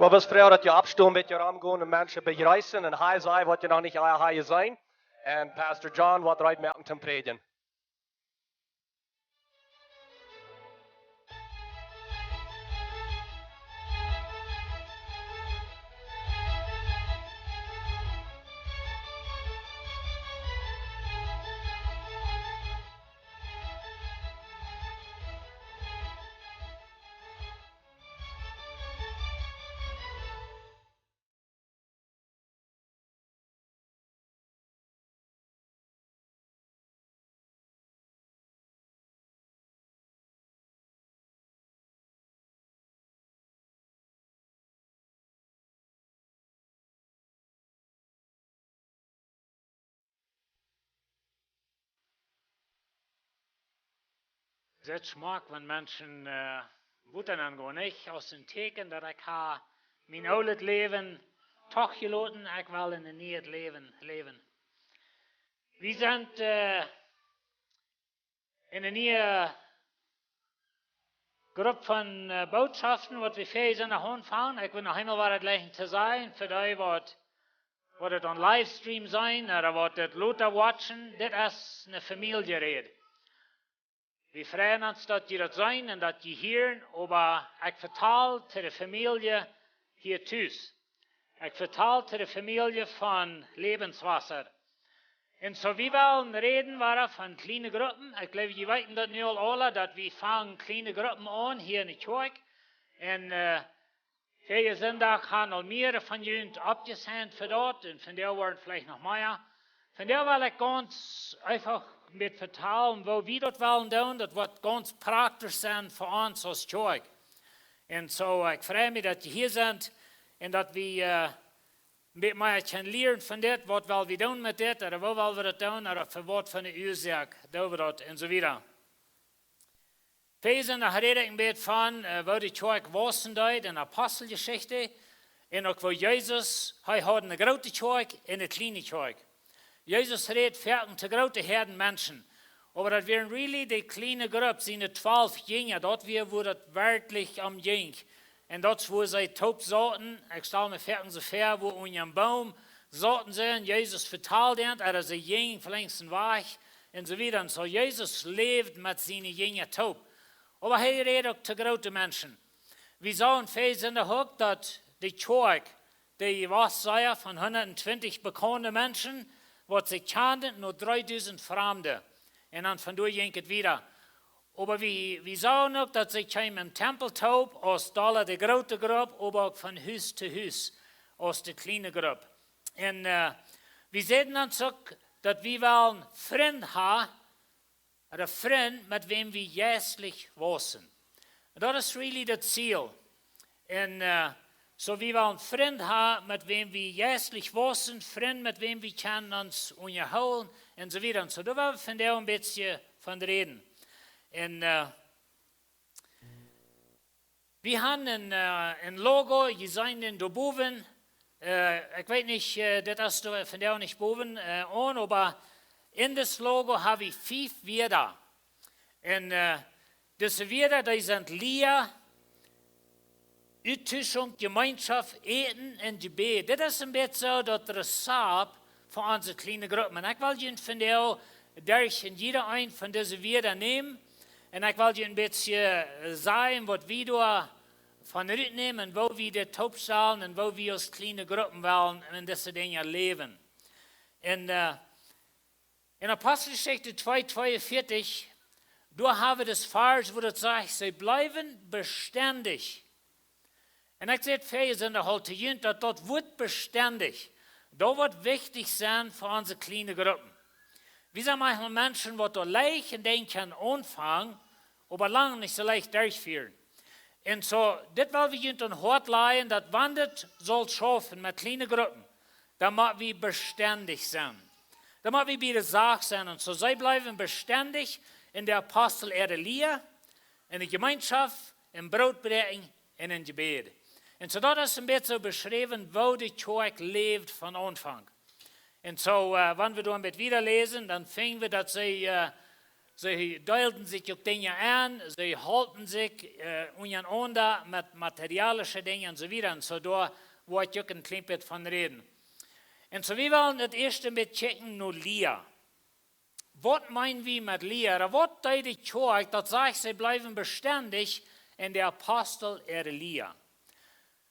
Ekj well bloos froagen daut jie oppstonen, een bät romgonen un Menschen bejreessen un high sajen, waut jie noch nich high sajen. Un Pastor John woat reed moaken toom prädjen. Daut es schmock, wan Menschen, äh, buten aungonen, nich? Aus een Tieekjen daut ekj hab mien oolet Läwen trigjeloten, ekj well een nieet Läwen läwen. Wie sent, äh, eene niee Grupp von, äh, Bootschoften, waut wie fa junt aunfangen. Ekj well noch eemol waut daut jlikjen to sajen, fa dee waut, waut et aun Livestream sent, ooda waut et lota watchen, dit es eene Famieljeräd. Wie freien ons, daut jie daut seenen un daut jie hieren, oba ekj vetal to de Famielje hia tus. Ekj vetal to de Famielje von Lebenswasser. Un soo, wie wellen räden wada von kjliene Gruppen. Ekj jleew, jie weeten daut nu aul aula, daut wie fangen kjliene Gruppen aun hia enne Kjoakj. Un äh, väaje Sindach haben aul mearere von junt oppjeseint fa daut un vondoag woaren veleicht noch mea. Vondoag well ekj gaunz eefach met vetalen woo wie daut wellen doonen. Daut woat gaunz praktisch sennen fa ons aus Kjoakj. Un soo, ekj frei mie daut jie hia sent un daut wie äh, met mea kjennen lieren von dit, waut well wie doonen met dit, ooda woo well wie daut doonen, ooda fa waut fa eene Uasoak doo wie daut un soo wieda. Väaje Sindach räd ekj een bät von äh, woo de Kjoakj wausen deed en Aposteljeschicht un uk woo Jesus, hee haud eene groote Kjoakj un eene kjliene Kjoakj. Jesus räd foaken to groote Häaden Menschen. Oba daut wieren really de kjliene Grupp, siene twalf Jinja, daut wia wua daut werkjlich om jinkj. Un daut es wua see toop sauten, ekj stal mie foaken soo väa, wua unja een Boom sauten see un Jesus vetald an, ooda see jinjen velenjd eenen Wajch un soo wieda. Un soo Jesus läwd met siene Jinja toop. Oba hee räd uk to groote Menschen. Wie sagen väaje Sindach uk daut de Kjoakj, dee wia sea von hundat twintich bekaunde Menschen, waut see kjanden, no dreedusent Framde. Un dan von doa jinkj et wieda. Oba wie, wie sagen uk daut see kjeemen em Tempel toop aus dolla de groote Grupp, oba uk von Hus to Hus aus de kjliene Grupp. Un äh, wie säden ons uk daut wie wellen Frind haben, ooda Frind met wäm wie jeistlich wausen. Daut es really daut Ziel. Un äh, soo wie wellen Frind haben met wäm wie jeistlich wausen, Frind met wäm wie kjennen ons unjahoolen un soo wieda. Un soo, doa well wie vondoag een bät von räden. Un äh, wie haben een, äh, een Logo, jie seenen daut doa bowen. Äh, ekj weet nich, äh, dit es doa vondoag nich bowen äh, aun, oba en dit Logo hab wie fief Wieed. Un äh, dise Wieed, dee sent Lia, Uttuschunk, Jemeenschoft, Äten un Jebäd. Dit es een bät soo daut Rezept fa onse kjliene Gruppen. Un ekj well junt vondoag derch en jieda een von dise Wieed nämen. Un ekj well junt een bät äh, sajen, waut wie doa von rutnämen un woo wie dit toopstalen un woo wie aus kjliene Gruppen wellen en dise Dinja läwen. Un äh, en Aposteljeschicht twee, tweeunvieetich, doa hab wie daut Varsch, wua daut sajcht, see bleewen bestendich. Un ekj säd väaje Sindach aul to junt, daut daut Wuat bestendich, daut woat wichtich sennen fa onse kjliene Gruppen. Wie sent eenjemol Menschen, waut doa leicht een Dinkj kjennen aunfangen, oba lang nich soo leicht derchfieren. Un soo, dit well wie junt aum Hoat lajen, daut wan dit saul schaufen met kjliene Gruppen, dan mott wie bestendich sennen. Dan mott wie bie de Sach sennen. Un soo, see bleewen bestendich en de Apostel äare Lia, en de Jemeenschoft, em Brootbräakjen un em Jebäd. Un soo, daut es een bät soo beschräwen, woo de Kjoakj läwd von Aunfank. Un soo, äh, wan wie doa een bät wieda läsen, dan finjen wie daut see, äh, see deelden sikj uk Dinja aun, see holpen sikj äh, unjarenaunda met materialische Dinja un soo wieda. Un soo, doa woa ekj uk een kjlien bät von räden. Un soo, wie wellen daut ieescht een bät kjikjen no Lia. Waut meenen wie met Lia? Ooda waut deed de Kjoakj, daut sajcht, see bleewen bestendich en de Apostel äare Lia?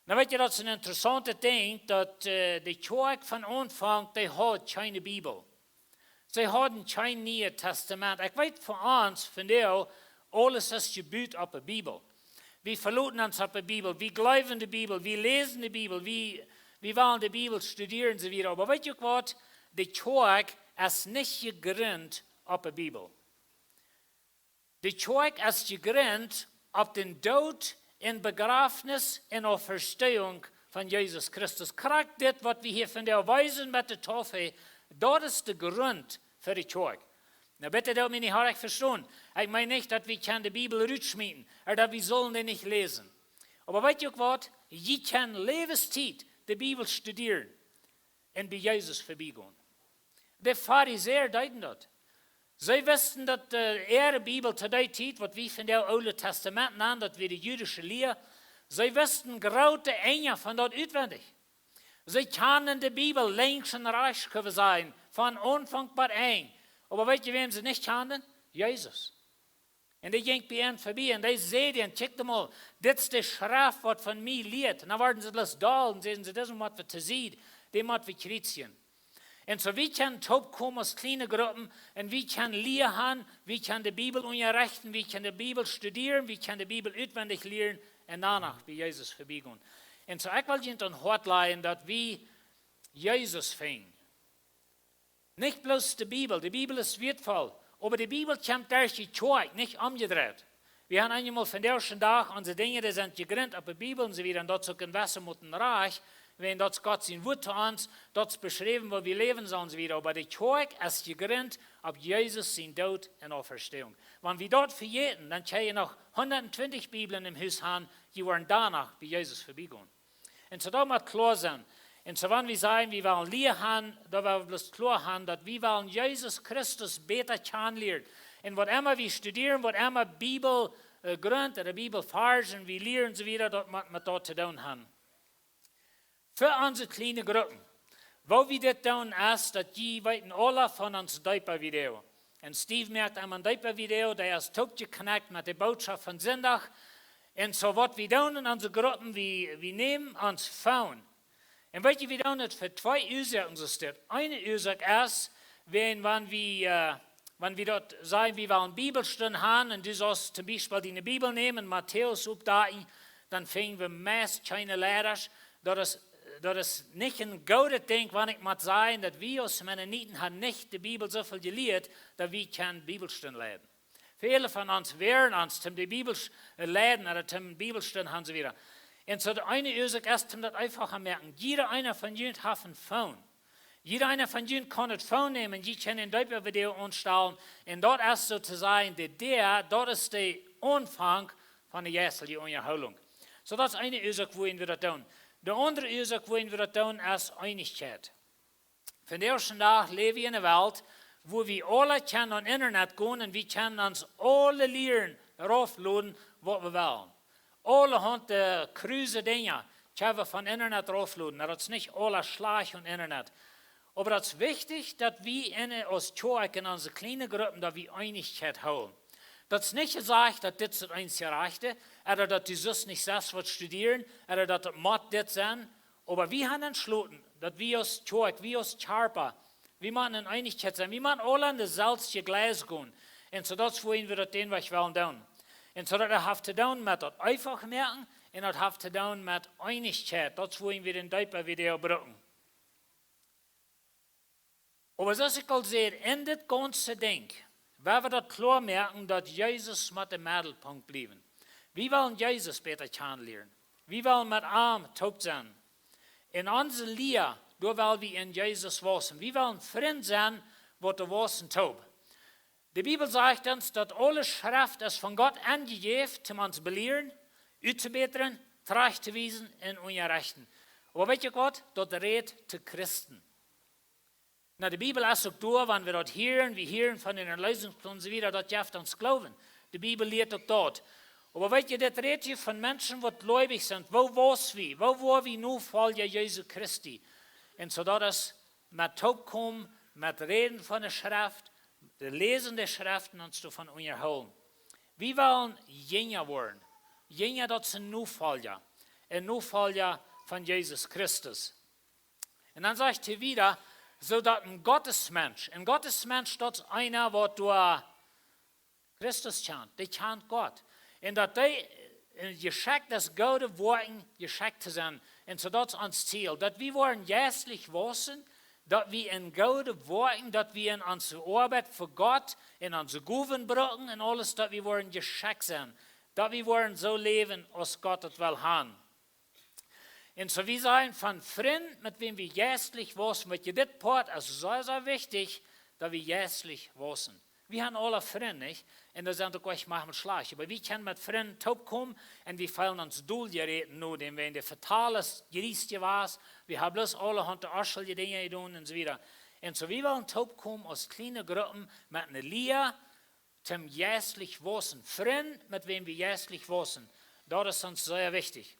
Nu weet jie, daut es een interessauntet Dinkj, daut äh, de Kjoakj von Aunfank, dee haud kjeene Bibel. See hauden kjeen Nieet Tastament. Ekj weet, fa ons vondoag, aules es jebut opp de Bibel. Wie veloten ons opp de Bibel, wie jleewen de Bibel, wie läsen de Bibel, wie, wie wellen de Bibel studieren un soo wieda. Oba weet jie uk waut? De Kjoakj es nich jegrunt opp de Bibel. De Kjoakj es jegrunt opp dän Doot un Bejrafnis un Auferstehung von Jesus Christus. Krakjt dit, waut wie hia vondoag wiesen met de Taufe, daut es de Grunt fa de Kjoakj. Nu, bitte doot mie nich orrajcht vestonen. Ekj meen nich, daut wie kjennen de Bibel rutschmieten, ooda daut wie sellen dee nich läsen. Oba weet jie uk waut? Jie kjennen Läwenstiet de Bibel studieren un bie Jesus verbiegonen. De Farisäa deeden daut. See wisten daut äh, äare Bibel to dee Tiet, waut wie vondoag Oole Tastament nanen, daut wia de jüdische Lia, see wisten groote Enj von daut utwendich. See kjanden de Bibel lenjs un rajchts, kjenn wie sajen, von Aunfank bat Enj. Oba weet jie, wäm see nich kjanden? Jesus. Un dee jinkj bie an verbie un dee säd an: Kjikj mol, dit es de Schreft, waut von mie lieet. Un dan worden see bloos doll un säden see: Dise mott wie to Sied, dee mott wie kjrietsjen. Un soo, wie kjennen toopkomen aus kjliene Gruppen un wie kjennen Lia han, wie kjennen de Bibel unjarechten, wie kjennen de Bibel studieren, wie kjennen de Bibel utwendich lieren un doano bie Jesus verbie gonen. Un soo, ekj well junt aum Hoat lajen, daut wie Jesus finjen. Nich bloos de Bibel. De Bibel es wieetvoll, oba de Bibel kjemt derch de Kjoakj, nich omjedreit. Wie haben eenjemol vondoag dän Dach, onse Dinja, dee sent jegrunt opp de Bibel un soo wieda. Un daut es uk en jewesset Mot rajcht, wiels daut es Gott sien Wuat to ons, daut es beschräwen, woo wie läwen sellen un soo wieda. Oba de Kjoakj es jegrunt opp Jesus sien Doot un Auferstehung. Wan wie daut vejäten, dan kjenn jie noch hundat twintich Bibeln em Hus haben, dee woaren doano bie Jesus verbie gonen. Un soo, daut mott kloa sennen. Un soo, wan wie sajen, wie wellen Lia haben, dan well wie bloos kloa haben, daut wie wellen Jesus Christus bäta kjanen lieren. Un waut emma wie studieren, waut emma Bibel, äh, Grunt ooda Bibelvarsch wie lieren, soo wieda, daut mott met daut to doonen haben. Fa onse kjliene Gruppen. Woo wie dit doonen es, daut jie weeten aula von ons Deepa Video. Un Steve moakt emma een Deepa Video, dee es toopjeknett met de Bootschoft von Sindach. Un soo, waut wie doonen en onse Gruppen, wie, wie nämen ons Phone. Un weet jie, wie doonen et fa twee Uasoaken, soo steit. Eene Uasoak es, wan, wan wie, äh, wan wie daut sajen, wie wellen Bibelstund haben, un du sust toom Biespel diene Bibel nämen, Matäus oppdakjen, dan finjen wie meist kjeene Liera. Daut es, daut es nich een goodet Dinkj, wan ekj mott sajen, daut wie aus Mennoniten haben nich de Bibel soo väl jelieet, daut wie kjennen Bibelstund leiden. Väle von ons wieren ons toom de Bibel, äh, leiden ooda toom Bibelstund haben, soo wieda. Un soo, de eene Uasoak es, toom daut eefach moaken. Jieda eena von junt haft een Phone. Jieda eena von junt kaun daut Phone nämen, jie kjennen een Deepa Video aunstalen. Un daut es soo to sajen de Däa, daut es de Aunfank von de jeistelje Unjahoolunk. Soo, daut es eene Uasoak, wuarom wie daut doonen. De aundre Uasoak, wuarom wie daut doonen, es Eenichkjeit. Vondoag dän Dach läw wie en eene Welt, wua wie aula kjennen aun Internet gonen un wie kjennen ons aule Lieren raufloden, waut wie wellen. Aulahaunt kruse Dinja kjenn wie von Internet raufloden. Nu, daut es nich aules schlajcht aun Internet. Oba daut es wichtich, daut wie en, aus Kjoakj en onse kjliene Gruppen, daut wie Eenichkjeit hoolen. Daut es nich jesajcht, daut dit es daut eensje Rajchte, ooda daut du sust nich selfst waut studieren, ooda daut daut mott dit sennen. Oba wie haben entschloten, daut wie aus Kjoakj, wie aus Kjarpa, wie motten en Eenichkjeit sennen. Wie motten aula en daut selwje Jleis gonen. Un soo, daut es wuarom wie daut dän Wajch wellen doonen. Un soo, daut haft to doonen met daut eefach moaken un daut haft to doonen met Eenichkjeit. Daut es wuarom wie dän Deepa Video brucken. Oba soo aus ekj aul säd, en dit gaunze Dinkj, woa wie daut kloa moaken, daut Jesus mott de Meddelpunkt bliewen. Wie wellen Jesus bäta kjanen lieren. Wie wellen met am toop sennen. En onse Lia, doa well wie en Jesus wausen. Wie wellen Frind sennen, waut doa wausen toop. De Bibel sajcht ons, daut aule Schreft es von Gott aunjejäft, om ons to belieren, uttobätren, trajcht to wiesen un unjarechten. Oba weet jie waut? Daut rät to Christen. Nu, de Bibel es uk doa, wan wie daut hieren, wie hieren von dän Erlösungsplan un soo wieda, daut jeft ons Gloowen. De Bibel lieet uk daut. Oba weet jie, dit rät hia von Menschen, waut gleubich sent. Woo wausen wie? Woo woaren wie Nofolja Jesu Christi? Un soo, daut es met toopkomen, met räden von de Schreft, de läsen de Schreft un ons doavon unjahoolen. Wie wellen Jinja woaren. Jinja, daut sent Nofolja. En Nofolja von Jesus Christus. Un dan sajcht hee wieda, soo daut een Gottesmensch, een Gottesmensch, daut es eena, waut doa Christus kjant, dee kjant Gott. Un daut dee, äh, jeschekjt es, goode Woakjen jeschekjt to sennen. Un soo daut es ons Ziel, daut wie woaren jeistlich wausen, daut wie en goode Woakjen, daut wie en onse Oabeit fa Gott, en onse Gowen brucken un aules, daut wie woaren jeschekjt sennen, daut wie woaren soo läwen, aus Gott daut well haben. Un soo, wie sent von Frind, met wäm wie jeistlich wausen. Weet jie, dit Poat es sea, sea wichtich, daut wie jeistlich wausen. Wie haben aule Frind, nich? Un doa sent uk welkje mau schlajcht. Oba wie kjennen met Frind toopkomen un wie feelen ons dol jeräten, no däm wie en de fatale Kjrieen jewast. Wie haben bloos aulahaunt oschelje Dinja jedonen un soo wieda. Un soo, wie wellen toopkomen aus kjliene Gruppen met eene Lia, toom jeistlich wausen. Frind, met wäm wie jeistlich wausen. Daut es ons sea wichtich.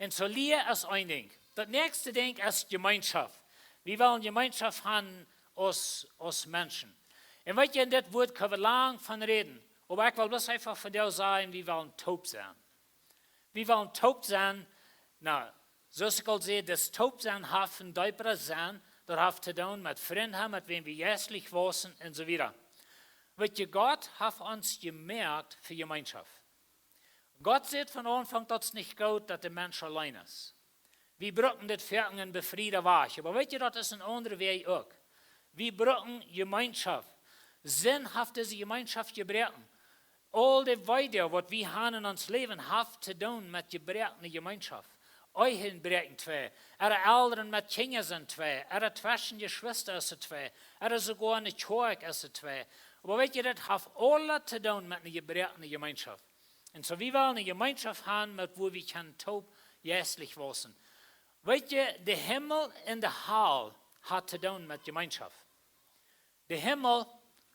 Un soo, Lia es een Dinkj. Daut näakjste Dinkj es Jemeenschoft. Wie wellen Jemeenschoft haben aus, aus Menschen. Un weet jie, en dit Wuat kjenn wie lang von räden. Oba ekj well bloos eefach von die sajen, wie wellen toop sennen. Wie wellen toop sennen, nu, soo aus ekj aul säd, daut toop sennen haft een deepren Senn, daut haft to doonen met Frind haben, met wäm wie jeistlich wausen un soo wieda. Weet jie, Gott haft ons jemoakt fa Jemeenschoft. Gott sajcht von Aunfank, daut es nich goot, daut de Mensch auleen es. Wie brucken dit foaken en befrieden Wajch. Oba weet jie, daut es een aundra Wajch uk. Wie brucken Jemeenschoft. Sind haft dise Jemeenschoft jebroaken. Aul de Weedoag, waut wie han en ons Läwen, haft to doonen met jebroakne Jemeenschoft. Ehen bräakjen twei, äare Elren met Kjinja sent twei, äare tweschen Jeschwista es twei, äare soogoa ne Kjoakj es twei. Oba weet jie, daut haft aules to doonen met ne jebroakne Jemeenschoft. Un soo wie wellen ne Jemeenschoft han, met wua wie kjennen toop jeistlich wausen. Weet jie, de Himmel un de Hal haft to doonen met Jemeenschoft. De Himmel,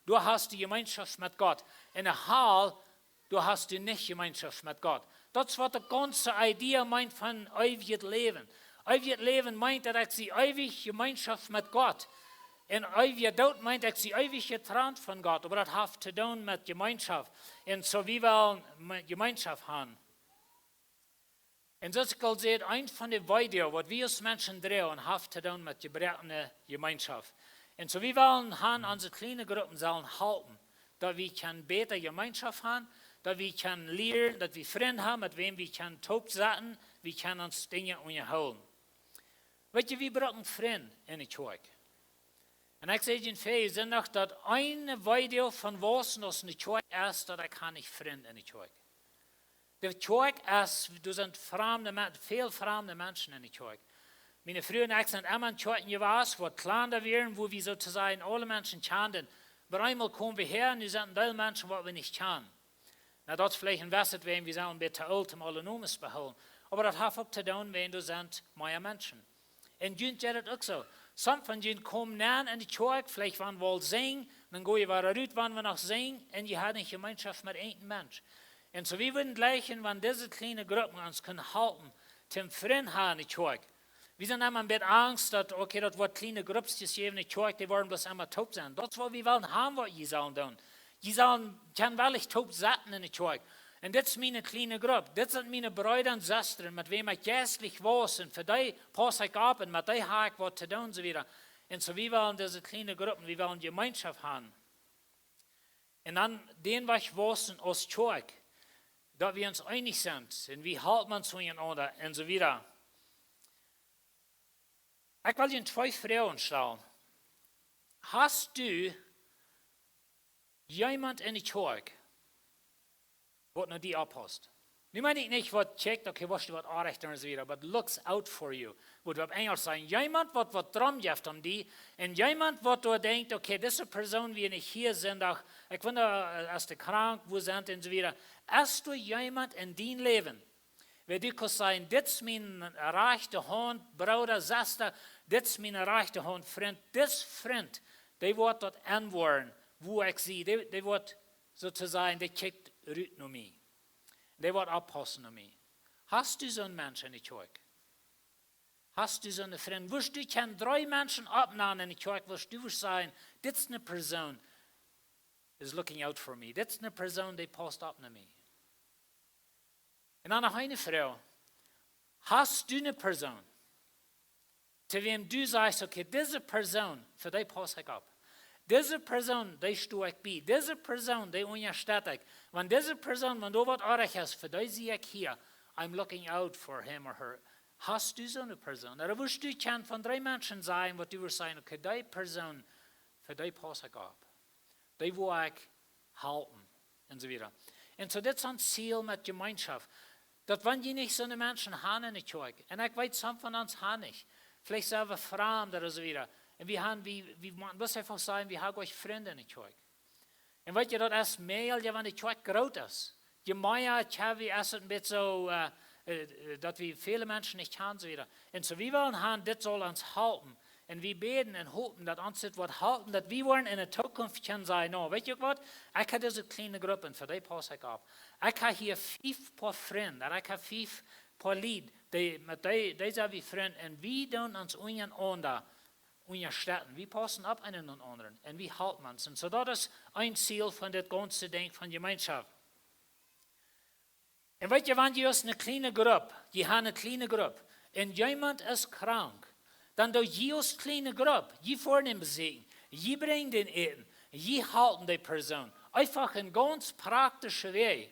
doa hast du Jemeenschoft met Gott. Un de Hal, doa hast du nich Jemeenschoft met Gott. Daut es waut de gaunze Idee meent von eewjet Läwen. Eewjet Läwen meent, daut ekj sie eewich Jemeenschoft met Gott. Un eewja Doot meent, ekj sie eewich jetrant von Gott. Oba daut haft to doonen met Jemeenschoft. Un soo wie wellen met Jemeenschoft han. Un soo aus ekj aul säd, eent von de Weedoag, waut wie aus Menschen droagen, haft to doonen met jebroakne Jemeenschoft. Un soo wie wellen han, onse kjliene Gruppen sellen halpen, daut wie kjennen bäta Jemeenschoft han, daut wie kjennen lieren, daut wie Frind han, met wäm wie kjennen toop setten, wie kjennen ons Dinja unjahoolen. Weet jie, wie brucken Frind en de Kjoakj. Un ekj säd junt väaje Sindach, daut eene Weedoag von wausen aus ne Kjoakj es, daut ekj ha nich Frind en de Kjoakj. De Kjoakj es, doa sent framde Men-, väl framde Menschen en de Kjoakj. Miene Fru un ekj sent emma en Kjoakjen jewast, waut kjlanda wieren, wua wie soo to sajen aule Menschen kjanden. Oba eemol kjeemen wie häa, nu sent een Deel Menschen, waut wie nich kjanen. Nu, daut es veleicht een Wesset, wäajen wie sent een bät to oolt, om aule Nomes behoolen. Oba daut haft uk to doonen, wäajen doa sent mea Menschen. Un junt jeit daut uk soo. Some von junt komen nenn en de Kjoakj, veleicht wan wie aul sinjen, dan go jie wada rut, wan wie noch sinjen, un jie haben nich Jemeenschoft met een Mensch. Un soo wie wudden jlikjen, wan dise kjliene Gruppen ons kunnen halpen, toom Frind han en de Kjoakj. Wie sent emma een bät angst, daut, okay, daut woat kjliene Gruppskjes jäwen en de Kjoakj, dee woaren bloos emma toop sennen. Daut es waut wie wellen han, waut jie sellen doonen. Jie sellen, kjennen wellich toop setten en de Kjoakj. Un dit es miene kjliene Grupp. Dit sent miene Breeda un Sestren, met wäm ekj jeistlich waus. Un fa dee pauss ekj opp un met dee ha ekj waut to doonen, soo wieda. Un soo wie wellen dise kjliene Gruppen, wie wellen Jemeenschoft han. Un dan dän Wajch wausen aus Kjoakj, daut wie ons eenich sent. Un wie halpen ons unjarenaunda un soo wieda. Ekj well junt twee Froagen stalen. Hast du jemaunt en de Kjoakj, waut no die oppaust? Nu meen ekj nich, waut tjekjt, okay, woascht du waut aunrechten un soo wieda, but looks out for you. Waut wie opp Enjlisch sajen, jemaunt, waut, waut doaromm jeft om die, un jemaunt, waut doa denkjt, okay, dise Persoon wia nich hia Sindach, ekj wunda, äh, es dee krank, wua sent dee un soo wieda. Es doa jemaunt en dien Läwen, wua du kaust sajen, dit es miene rajchte Haunt, Brooda, Sesta, dit es miene rajchte Haunt, Frint, dis Frint, dee woat daut enwoaren, wua ekj sie, dee, dee woat soo to sajen, dee kjikjt rut no mie. Dee woat oppaussen no mie. Hast du soon Mensch en de Kjoakj? Hast du soone Frind? Wurscht du kjennen dree Menschen oppnanen en de Kjoakj, wurscht du wurscht sajen, dit es ne Persoon is looking out for me. Dit es ne Persoon, dee paust opp no mie. Un dan noch eene Froag. Hast du ne Persoon, to wäm du sajchst, okay, dise Persoon, fa dee pauss ekj opp. Dise Persoon, dee sto ekj bie. Dise Persoon, dee unjastett ekj. Wan dise Persoon, wan doa waut oajch es, fa dee sie ekj hia. I'm looking out for him or her. Hast du soone Persoon? Ooda wurscht du kjennen von dree Menschen sajen, waut du wurscht sajen, okay, dee Persoon, fa dee pauss ekj opp. Dee woa ekj halpen. Un soo wieda. Un soo, dit es ons Ziel met Jemeenschoft. Daut wan jie nich soone Menschen han en de Kjoakj, un ekj weet, some von ons han nich, veleicht sent wie framd ooda soo wieda. Un wie han, wie, wie motten bloos eefach sajen, wie han goa Frind en de Kjoakj. Un weet jie, daut es mea, jo, wan de Kjoakj groot es. Je mea, jo, wie es et een bät soo, äh, äh, daut wie väle Menschen nich kjanen, soo wieda. Un soo, wie wellen han, dit saul ons halpen. Un wie bäden un hopen, daut ons dit woat halpen, daut wie woaren en de Tookunft kjennen sajen, no, weet jie uk waut? Ekj ha dise kjliene Grupp, fa dee pauss ekj opp. Ekj ha hia fief Poa Frind, un ekj ha fief Poa Lied, dee, met dee, dee sent wie Frind, un wie doonen ons unjarenaunda unjastetten. Wie paussen opp eenen dän aundren, un wie halpen ons. Un soo, daut es een Ziel von dit gaunze Dinkj von Jemeenschoft. Un weet jie, wan jie aus ne kjliene Grupp, jie han ne kjliene Grupp, un jemaunt es krank, dan doo jie aus kjliene Grupp, jie foaren am besieekjen, jie brinjen dän Äten, jie halpen dee Persoon. Eefach een gaunz praktischa Wajch.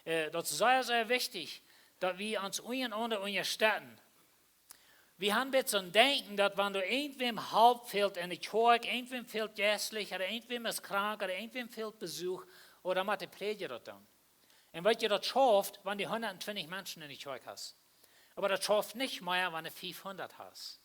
Äh, daut es sea, sea wichtich, daut wie ons unjarenaunda unjastetten. Wie haben bät soon Denkjen, daut wan doa irjentwäm Help fält enne Kjoakj, irjentwäm fält jeistlich, ooda irjentwäm es krank, ooda irjentwäm fält Besuch, ooda mott de Prädja daut doonen. Un weet jie, daut schauft, wan du hundat twintich Menschen enne Kjoakj hast. Oba daut schauft nich mea, wan du fiefhundat hast.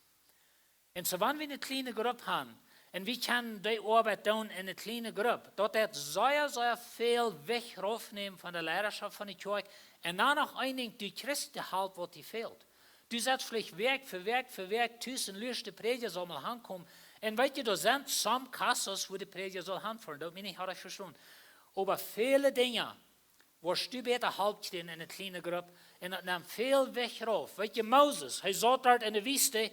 Un soo wan wie eene kjliene Grupp haben, un wie kjennen dee Oabeit doonen en eene kjliene Grupp, daut deit sea, sea väl Wajch raufnämen von de Leidaschoft von de Kjoakj. Un dan noch een Dinkj, du kjrichst de Help, waut die fält. Du sitst veleicht Wäakj fa Wäakj fa Wäakj tus un luascht, de Prädja saul mol aunkomen. Un weet jie, doa sent some casos, wua de Prädja saul hanfoaren. Daut meen ekj, haud ekj vestonen. Oba väle Dinja woascht du bäta Help kjrieen en eene kjliene Grupp. Un daut nemt väl Wajch rauf. Weet jie, Moses, hee saut doa en de Wiest, un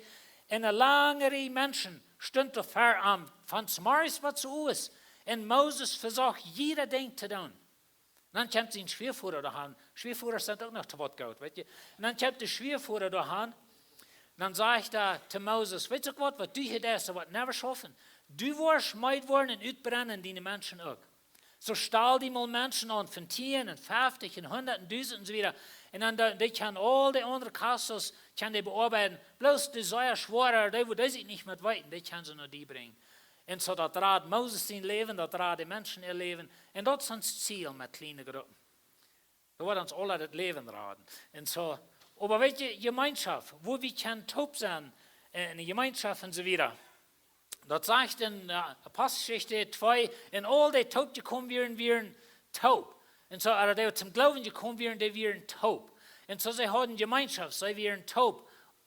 eene lange Rieej Menschen stunt doa ver am, von zemorjes bat zeowes. Un Moses vesocht, jieda Dinkj to doonen. Dan kjemt sien Schwiavoda doa aun. Schwiavodasch sent uk noch to waut goot, weet jie. Un dan kjemt de Schwiavoda doa aun. Dan sajcht hee to Moses: "Weetst uk waut, waut du hia deist, daut woat never schaufen. Du woascht meed woaren un utbrennen, diene Menschen uk. Soo stal die mol Menschen aun von tieen un feftich un hundat un dusent un soo wieda. Un dan, dee, dee kjennen aul dee aundre casos, kjennen dee beoabeiden. Bloos dee sea schwoare, dee, wua dee sikj nich met weeten, dee kjennen see no die brinjen." Un soo daut rad Moses sien Läwen, daut rad de Menschen äa Läwen. Un daut es ons Ziel met kjliene Gruppen. Daut woat ons aula daut Läwen raden. Un soo, oba weet jie, Jemeenschoft, wua wie kjennen toop sennen, äh, en de Jemeenschoft un soo wieda. Daut sajcht en, äh, Aposteljeschicht twee, un aul dee toop jekomen wieren, wieren toop. Un soo, ooda dee toom Gloowen jekomen wieren, dee wieren toop. Un soo, see hauden Jemeenschoft, see wieren toop.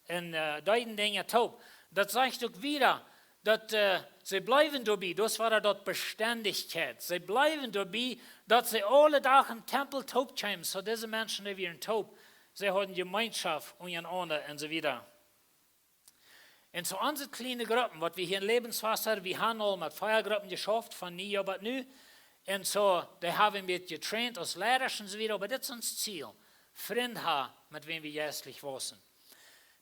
Un, äh, deeden Dinja toop. Daut sajcht uk wieda, daut, äh, see bleewen doabie, daut wia daut Bestendichkjeit. See bleewen doabie, daut see aule Doag em Tempel toop kjeemen. Soo dise Menschen, dee wieren toop. See hauden Jemeenschoft unjarenaunda un soo wieda. Un soo onse kjliene Gruppen, waut wie hia en Lebenswasser, wie haben aul met Fiergruppen jeschauft, von Niejoa bat nu. Un soo, dee haben wie jetraind aus Leidasch un soo wieda, oba dit es ons Ziel. Frind haben, met wäm wie jeistlich wausen.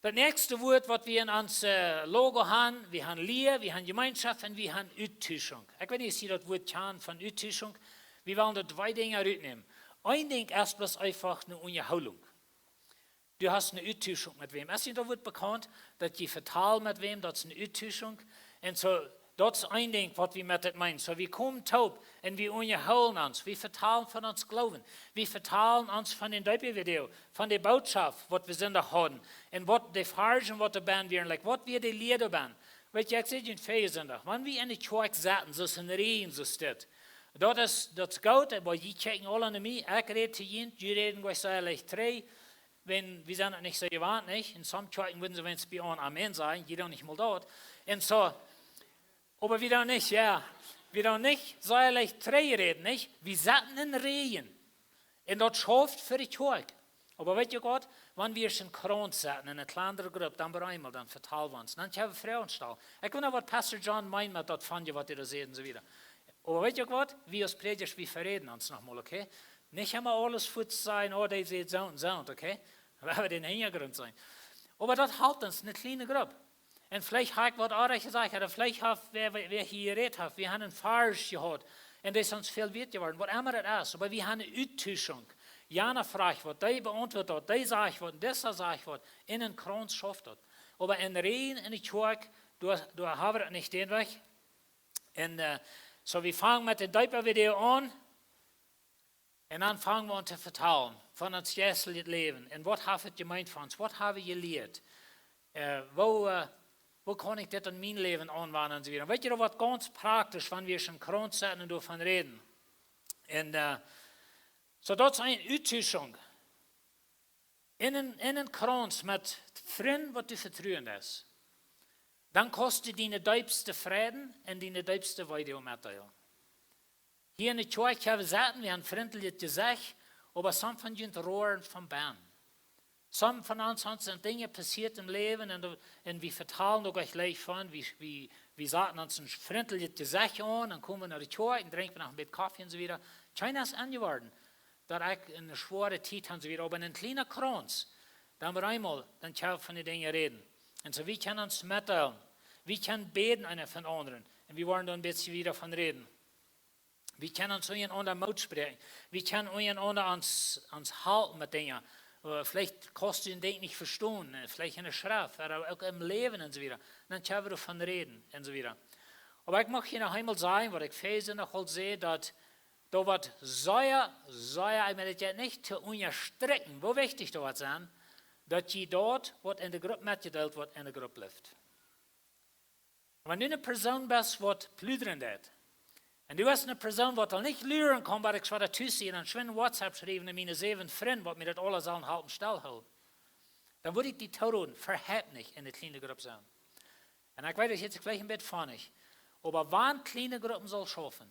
Daut näakjste Wuat, waut wie en ons, äh, Logo haben, wie haben Lia, wie haben Jemeenschoft un wie haben Uttuschunk. Ekj weet nich, aus jie daut Wuat kjanen von Uttuschunk. Wie wellen doa twee Dinja rutnämen. Een Dinkj es bloos eefach eene Unjahoolunk. Du hast eene Uttuschunk met wäm. Es daut Wuat bekaunt, daut jie vetalen met wäm, daut es eene Uttuschunk. Un soo, daut es een Dinkj, waut wie met dit meenen. Soo, wie komen toop un wie unjahoolen ons. Wie vetalen von ons Gloowen. Wie vetalen ons von dän Deepa-Video, von de Bootschoft, waut wie Sindach hauden. Un waut de Varschen, waut doa bie wieren, like, waut wia de Lia doa bie. Weet jie, ekj säd junt väajen Sindach, wan wie en de Kjoakj sitten, soo aus en Räajen, soo steit. Daut es, daut es goot, oba jie kjikjen aula no mie, ekj räd to junt, jie räden goanich soo leicht trigj. Wan, wie sent daut nich soo jewant, nich? En some Kjoakjen wudden see, wan see bie ons Amen sajen, jie doonen nich mol daut. Un soo, oba wie doonen nich, jo. Wie doonen nich soo leicht trigj räden, nich? Wie sitten en Räajen. Un daut schauft fa de Kjoakj. Oba weet jie waut? Wan wie ons en Krauns sitten, en eene kjlandre Grupp, dan opp eemol, dan vetalen wie ons. Dan kjenn wie Froagen stalen. Ekj weet nich, waut Pastor John meent met daut von junt, waut jie doa säden, un soo wieda. Oba weet jie waut? Wie aus Prädjasch, wie veräden ons noch mol, okay? Nich emma aules fuaz sajen, oh, dee sajcht soo un soo, okay? Wie haben dän Hinjagrunt seenen. Oba daut halpt ons, eene kjliene Grupp. Un veleicht hab ekj waut oajch jesajcht, ooda veleicht haft wäa, wäa, wäa hia jerät haft, wie haben een Varsch jehaut. Un daut es ons väl wieet jeworden, waut emma daut es. Oba wie haben eene Uttuschunk. Jana fruach waut, dee beauntwuat daut, dee sajcht waut, un disa sajcht waut. En een Krauns schauft daut. Oba en Räajen, en de Kjoakj, doa, doa haben wie daut nich dän Wajch. Un, äh, soo, wie fangen met de Deepa-Video aun. Un dan fangen wie aun to vetalen von ons jeistlichet Läwen. Un waut haft et jemeent fa ons? Waut haben wie jelieet? Äh, woo, äh, woo kaun ekj dit en mien Läwen aunwenjen un soo wieda? Un weet jie, daut woat gaunz praktisch, wan wie ons en Krauns sitten un doavon räden. Un, äh, soo daut es eene Uttuschunk. En een, en een Krauns met Frind, waut du vetruen deist. Dan kaust du diene deepste Freiden un diene deepste Weedoag metdeelen. Hia en de Kjoakj haben wie jeseten, wie haben frintlich jesajcht, oba some von junt roaren von bennen. Some von ons, ons sent Dinja passieet em Läwen un, un wie vetalen uk leicht von, wie, wie, wie saten ons een frintlich Jesajcht aun, dan komen wie no de Kjoakj un drinken wie noch een bät Koffe un soo wieda. Kjeena es aunjeworden, daut ekj eene schwoare Tiet hab un soo wieda, oba en een kjliena Krauns, dan opp eemol, dan kjenn wie von de Dinja räden. Un soo, wie kjennen ons metdeelen, wie kjennen bäden eena fa dän aundren, un wie woaren doa een bät wieda von räden. Wie kjennen ons unjarenaunda Moot spräakjen. Wie kjennen unjarenaunda ons, ons halpen met Dinja. Äh, veleicht kaust du een Dinkj nich vestonen, äh, veleicht enne Schreft, ooda uk em Läwen un soo wieda. Dan kjenn wie doavon räden un soo wieda. Oba ekj mucht hia noch eemol sajen, waut ekj väaje Sindach aul säd, daut doa waut sea, sea, ekj meen, daut jeit nich to unjastrekjen, woo wichtich daut woat sennen, daut jie daut, waut enne Grupp metjedeelt woat, enne Grupp blift. Wan du eene Persoon best, waut pludren deit, un du best eene Persoon, waut aul nich luren kaun, waut ekj soo daut tus sie, dan schwind WhatsApp schriewen aun miene säwen Frind, waut mie daut aules sellen halpen stell hoolen, dan wudd ekj die tooroden, veheit nich enne kjliene Grupp sennen. Un ekj weet, daut hieet sikj veleicht een bät fonnich, oba wan kjliene Gruppen saul schaufen,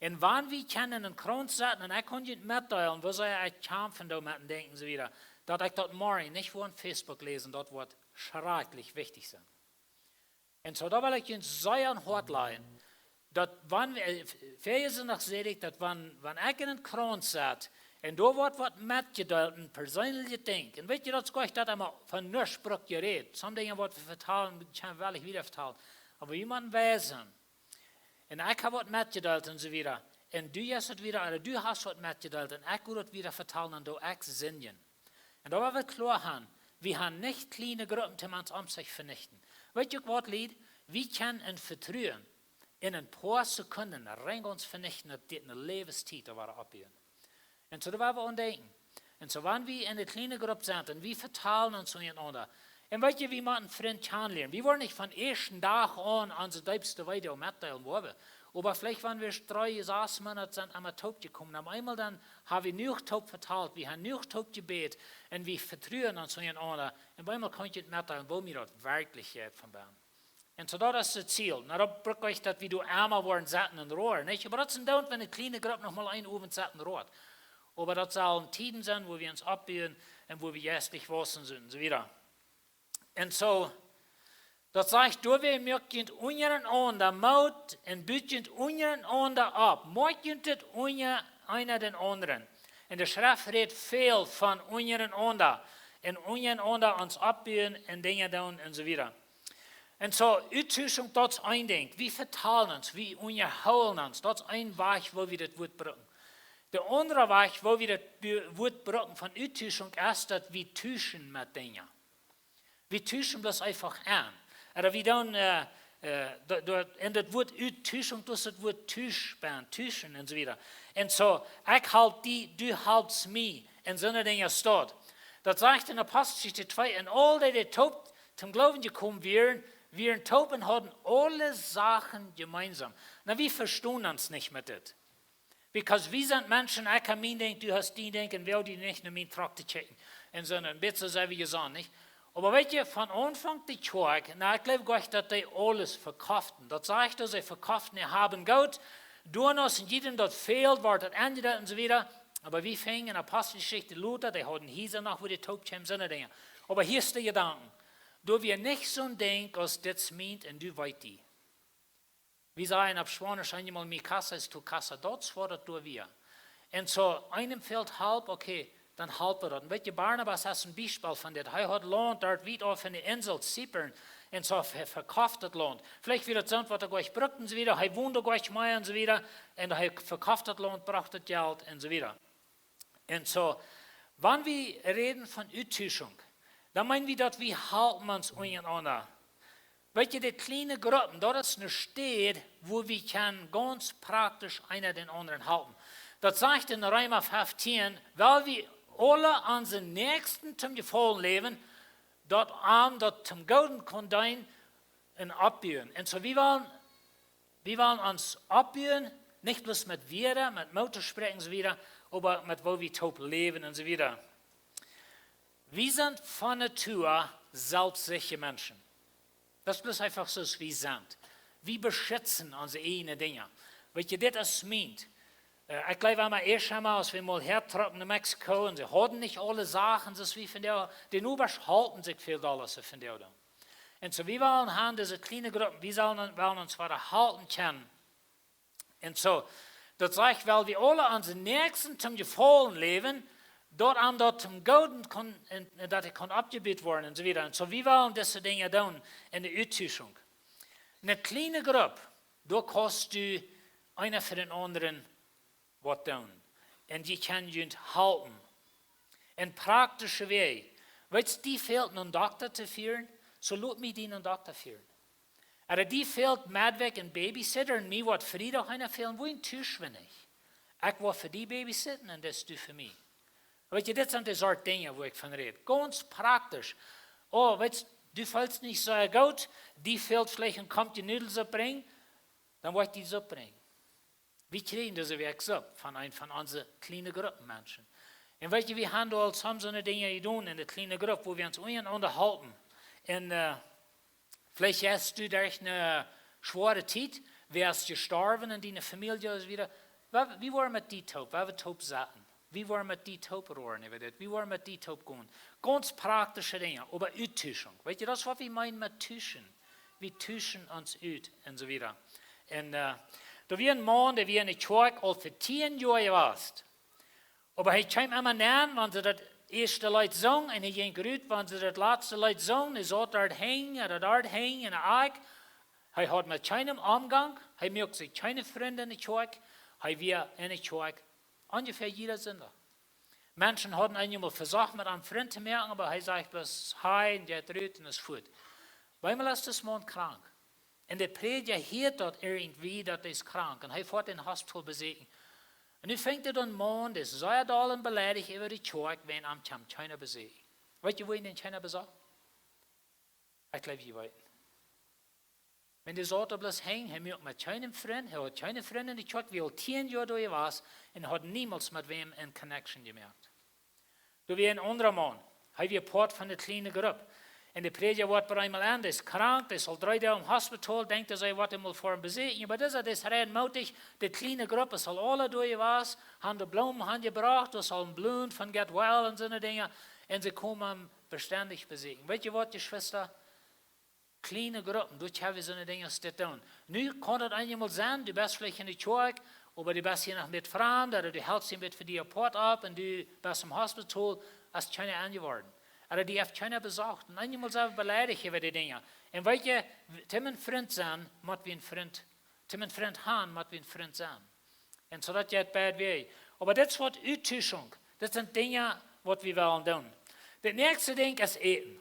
un wan wie kjennen eenen Krauns saten, un ekj kaun junt metdeelen, woo see ekj kjamfen doo met een Dinkj un soo wieda, daut ekj daut morjen nich woa aun Facebook läsen, daut woat schrakjlich wichtich sennen. Un soo, doa well ekj junt sea aun Hoat lajen, daut wan wie, äh, väaje Sindach säd ekj, daut wan, wan ekj eenen Krauns sat, un doa woat waut metjedeelt, een perseenlichet Dinkj. Un weet jie, daut es goanich daut emma von nuscht brukt jerät. Sommje Dinja, waut wie vetalen, kjenn wie wiedavetalen. Oba wie motten wiesen. Un ekj hab waut metjedeelt un soo wieda. Un du hast waut wieda, ooda du hast waut metjedeelt. Un ekj woa daut wieda vetalen un doo ekj sindjen. Un doa woa wie kloa han, wie han nich kjliene Gruppen, dee ons om sikj venichten. Weet jie uk waut, Lied? Wie kjennen een Vetruen en een poa Sekunden rein gaunz venichten, daut dit eene Läwenstiet doa woat oppbuen. Un soo, doa woa wie aun denkjen. Un soo, wan wie enne kjliene Grupp sent un wie vetalen ons unjarenaunda. Un weet jie, wie motten Frind kjanen lieren. Wie woaren nich von ieeschten Dach aun onse deepste Weedoag metdeelen, woa wie. Oba veleicht, wan wie dree, sas Moonat sent emma toop jekomen, opp eemol dan ha wie jenuach toop vetalt, wie ha jenuach toop jebät, un wie vetruen ons unjarenaunda. Un opp eemol kaun ekj junt metdeelen, woo mie daut werkjlich jeit von bennen. Un soo, daut es daut Ziel. Nu, daut brukt nich, daut wie doa emma woaren sitten un roaren, nich? Oba daut es een Doont, wan eene kjliene Grupp noch mol een Owent sitten roat. Oba daut sellen Tieden sennen, wua wie ons oppbuen un wua wie jeistlich wausen sellen, un soo wieda. Un soo, daut sajcht, doawäajen moakt junt unjarenaunda Moot un but junt unjarenaunda opp. Moakt junt dit unja eena dän aundren. Un de Schreft rät väl von unjarenaunda. Un unjarenaunda ons oppbuen un Dinja doonen un soo wieda. Un soo, Uttuschunk, daut es een Dinkj. Wie vetalen ons, wie unjahoolen ons. Daut es een Wajch, woo wie daut Wuat brucken. De aundre Wajch, woo wie daut Bu-, Wuat brucken von Uttuschunk, es, daut wie tuschen met Dinja. Wie tuschen bloos eefach aun. Ooda wie doonen, äh, äh, doa, doa, en daut Wuat Uttuschunk, daut es daut Wuat tusch, bennen, tuschen un soo wieda. Un soo, ekj halp die, du halpst mie, un soone Dinja steit. Daut sajcht en Aposteljeschicht twee, un aul dee, dee toop toom Gloowen jekomen wieren, wieren toop un hauden aule Sachen jemeensam. Nu, wie vestonen ons nich met dit. Because wie sent Menschen, ekj hab mien Dinkj, du hast dien Dinkj, un wie doonen nich no mien Trock to kjikjen. Un soo een bät sent wie jesonnen, nich? Oba weet jie, von Aunfank de Kjoakj, nu, ekj jleew goanich, daut dee aules vekoften. Daut sajcht, daut see vekoften äa Hab un Goot, doonen aus en jiedem daut fäld, wort daut aunjedeelt un soo wieda. Oba wie finjen en Aposteljeschicht lota, dee hauden Hiesa noch, wua dee toop kjeemen, soone Dinja. Oba hia es de Jedanken. Doa wia nich soon Dinkj aus dit mient un du weetst die. Wie sajen opp Spaunisch eenjemol: Mi casa es tu casa, daut es waut daut doa wia. Un soo, eenem fält Help, okay, dan halp wie daut. Un weet jie, Barnabas es een Biespel von dit. Hee haud Launt doa wiet auf en de Insel Zypern. Un soo, hee vekoft daut Launt. Veleicht wia daut soont, waut hee goanich brukt un soo wieda. Hee wond goanich mea un soo wieda. Un hee vekoft daut Launt, brocht daut Jelt un soo wieda. Un soo, wan wie räden von Uttuschunk, dan meenen wie, daut wie halpen ons unjarenaunda. Weet jie, de kjliene Gruppen, daut es eene Städ, wua wie kjennen gaunz praktisch eena dän aundren halpen. Daut sajcht en Reema feftieen, wiels wie aule onsen Näakjsten toom Jefaulen läwen, daut am daut toom Gooden kaun deenen un oppbuen. Un soo, wie wellen, wie wellen ons oppbuen, nich bloos met Wieed, met Moot to spräakjen un soo wieda, oba met woo wie toop läwen un soo wieda. Wie sent von Natua selfstsichre Menschen. Daut es bloos eefach soo aus wie sent. Wie beschitzen onse ieejne Dinja. Weet jie, dit es mient. Äh, ekj jleew, emma ieescht emol, aus wie mol häatrocken no Mexiko, un see hauden nich aule Sachen, soo aus wie vondoag, de Nobasch halpen sikj väl dolla aus see vondoag doonen. Un soo, wie wellen han, dise kjliene Gruppen, wie sellen, wellen ons wada halpen kjennen. Un soo, daut sajcht, wiels wie aule onsen Näakjsten toom Jefaulen läwen, daut am daut toom Gooden kaun, un, un daut hee kaun oppjebut woaren un soo wieda. Un soo, wie wellen dise Dinja doonen en de Uttuschunk. Eene kjliene Grupp, doa kaust du eena fa dän aundren waut doonen. Un jie kjennen junt halpen. En praktische Wäaj. Weetst, die fält no een Dokta to fieren, soo lot mie die no een Dokta fieren. Ooda die fält medwäakj een Babysitter un mie woat Friedach eena fälen, woo een Tisch wen ekj. Ekj woa fa die babysitten un daut du fa mie. Weetst, dit sent de Sort Dinja, wua ekj von räd. Gaunz praktisch. Oh, weetst, du feelst nich soo goot, die fält veleicht een Kompakj Nudels oppbrinjen, dan woa ekj die Supp brinjen. Wie kjrieen dise Wäakj Supp von eent von onse kjliene Gruppen Menschen. Un weetst, wie haben aul soone Dinja jedonen en de kjliene Grupp, wua wie ons unjarenaunda halpen. Un, äh, veleicht hast du derch eene schwoare Tiet, wäa es jestorwen en diene Famielje ooda soo wieda. Wie, wie woaren met die toop, wie woaren toop sitten. Wie woaren met die toop roaren äwa dit. Wie woaren met die toop gonen. Gaunz praktische Dinja, oba Uttuschunk. Weetst, daut es waut wie meenen met tuschen. Wie tuschen ons ut un soo wieda. Un, äh, doa wia een Maun, dee wia en de Kjoakj aul fa tieen Joa jewast. Oba hee kjeem emma nenn, wan see daut ieeschte Leet sungen, un hee jinkj rut, wan see daut latste Leet sungen, hee saut doa hinjen, ooda doa hinjen en de Akj. Hee haud met kjeenem Omgank, hee muak sikj kjeene Frind en de Kjoakj, hee wia en de Kjoakj onjefäa jieda Sindach. Menschen hauden am eemol vesocht met am Frint to moaken, oba hee sajcht bloos hi un jeit rut un es fuat. Bie mol es dis Maun krank. Un de Prädja hieet daut irjentwie, daut hee es krank. Un hee foat em Hospital besieekjen. Un nu fangt hee aun, Maun, dee es sea doll un beleidicht äwa de Kjoakj, wan am kjeem kjeena besieekjen. Weetst du, wuarom am kjeena besocht? Ekj jleew, jie weeten. Wan dee saut doa bloos hinjen, hee muak met kjeenem Frint, hee haud kjeene Frind en de Kjoakj, wia aul tieen Joa doa jewast un haud niemols met wäm eene Connection jemoakt. Doa wia een aundra Maun, hee wia Poat von de kjliene Grupp. Un de Prädja woat bie am aun, dee es krank, dee es aul dree Doag em Hospital, denkjt hee, see woat am mol foaren besieekjen, oba dis, dee es rein mootich, de kjliene Grupp es aul aula doa jewast, haben de Bloomen aunjebrocht, daut es aul een Bloom von get well un soone Dinja, un see komen am bestendich besieekjen. Weetst du waut, Jeschwista? Kjliene Gruppen, doa kjenn wie soone Dinja dit doonen. Nu kaun daut eemol sennen, du best veleicht en de Kjoakj, oba du best hia noch met Frind, ooda du helpst hia met fa die Poat opp un du best em Hospital, es kjeena aunjeworden. Ooda die haft kjeena besocht. Un eemol sent wie beleidicht äwa dee Dinja. Un weetst du, toom een Frint sennen, mott wie een Frint, toom een Frint haben, mott wie een Frint sennen. Un soo daut jeit beid Wäaj. Oba dit es waut Uttuschunk. Dit sent Dinja, waut wie wellen doonen. Daut näakjste Dinkj es Äten.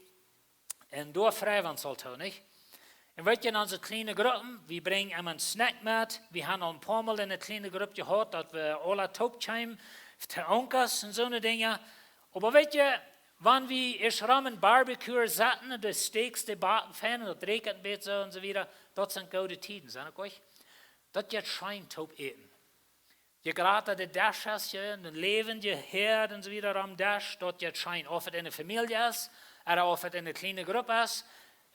Un doa frei wie ons aul too, nich? Un weetst du, en onse kjliene Gruppen, wie brinjen emma een Snack met. Wie haben aul een poa Mol en de kjliene Grupp jehaut, daut wie aula toop kjeemen, to Onkas un soone Dinja. Oba weetst du, wan wie ieescht rom een Barbecue sitten un de Steaks, dee backen fein, un daut rikjt een bät soo un soo wieda, daut sent goode Tieden, sent uk, nich? Daut jeit scheen toop äten. Je grata de Desch es, je, de läwendje Häad un soo wieda aum Desch, daut jeit scheen. Auf et en de Famielje es, ooda auf et en de kjliene Grupp es.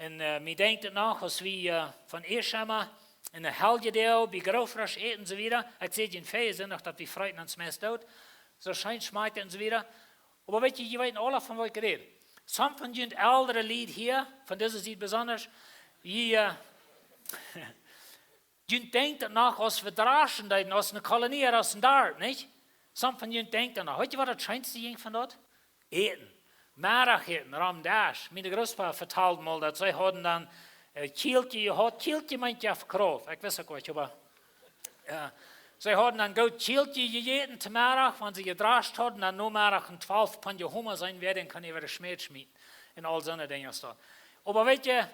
Un, äh, mie denkjt et noch, aus wie, äh, von Ieschema en de Heljedoag bie Groofrasch äten un soo wieda. Ekj säd junt, väaje Sindach, daut wie freeten ons meist doot. Soo scheen schmakjt et un soo wieda. Oba weetst du, jie weeten aula, von waut ekj räd. Sommje von junt eldre Lied hia, von dise Sied besonda, jie, äh, junt denkjt daut noch, aus wie draschen deeden, aus eene Kolonie, aus een Darp, nich? Sommje von junt denkjt daut noch. Weetst du, waut daut scheenste jinkj von daut? Äten. Meddachäten, rom Desch. Mien Grootpa vetald mol, daut see hauden dan, äh, Kjielkje jehaut. Kjielkje meent jo Krauft. Ekj wist uk nich, oba, jo. See hauden dan goot Kjielkje jejäten to Meddach, wan see jedrascht hauden, dan Nomeddach een twalf Pond Hummer seenen, wäa dän kunn äwa de Schmäat schmieten. Un aul soone Dinja es daut. Oba weetst du,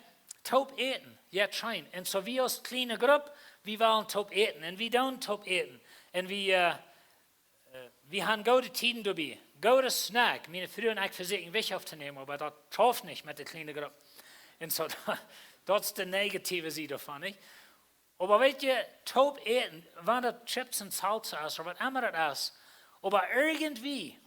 toop äten, jeit scheen. Un soo wie aus kjliene Grupp, wie wellen toop äten. Un wie doonen toop äten. Un wie, äh, äh, wie haben goode Tieden doabie. Goode Snack. Miene Fru un ekj vesieekjen Jewicht auftonämen, oba daut schauft nich met de kjliene Grupp. Un soo, daut, daut es de negatiewe Sied doavon, nich? Oba weetst du, toop äten, wan daut Chips un Salsa es, ooda waut emma daut es. Oba irjentwie,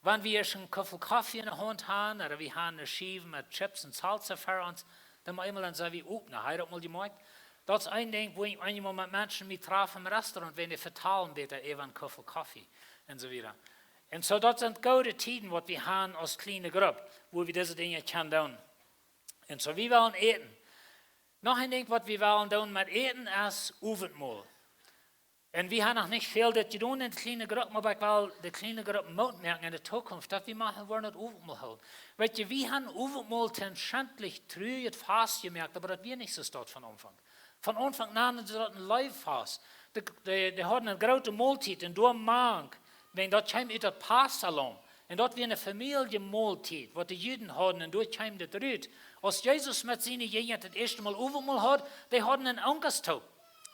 wan wie ieescht een Koffel Koffe en de Haunt haben, ooda wie haben eene Schiew met Chips un Salsa ver ons, dan mott eemol dan sent wie opp, nä, hab jie daut mol jemoakjt? Daut es een Dinkj, wua ekj eemol met Menschen mie traf em Restaurant, wan dee vetalen bäta äwa een Koffel Koffe un soo wieda. Un soo, daut sent goode Tieden, waut wie haben aus kjliene Grupp, wua wie dise Dinja kjennen doonen. Un soo, wie wellen äten. Noch een Dinkj, waut wie wellen doonen met Äten, es Owentmol. Un wie haben noch nich väl dit jedonen en de kjliene Grupp, oba ekj well de kjliene Grupp Moot moaken en de Tookunft, daut wie mol woaren daut Owentmol hoolen. Weetst du, wie haben Owentmol too een schentlich trujet Fast jemoakt, oba daut wia nich soo daut von Aunfank. Von Aunfank aun nanden see daut een Leewfast. Dee, dee, dee hauden eene groote Moltiet un doa mank, wan daut kjeem ut daut Paschalamm. Un daut wia eene Famieljemooltiet, waut de Juden hauden, un doa kjeem dit rut. Aus Jesus met siene Jinja daut ieeschte Mol Owentmol haud, dee hauden een Onkas toop.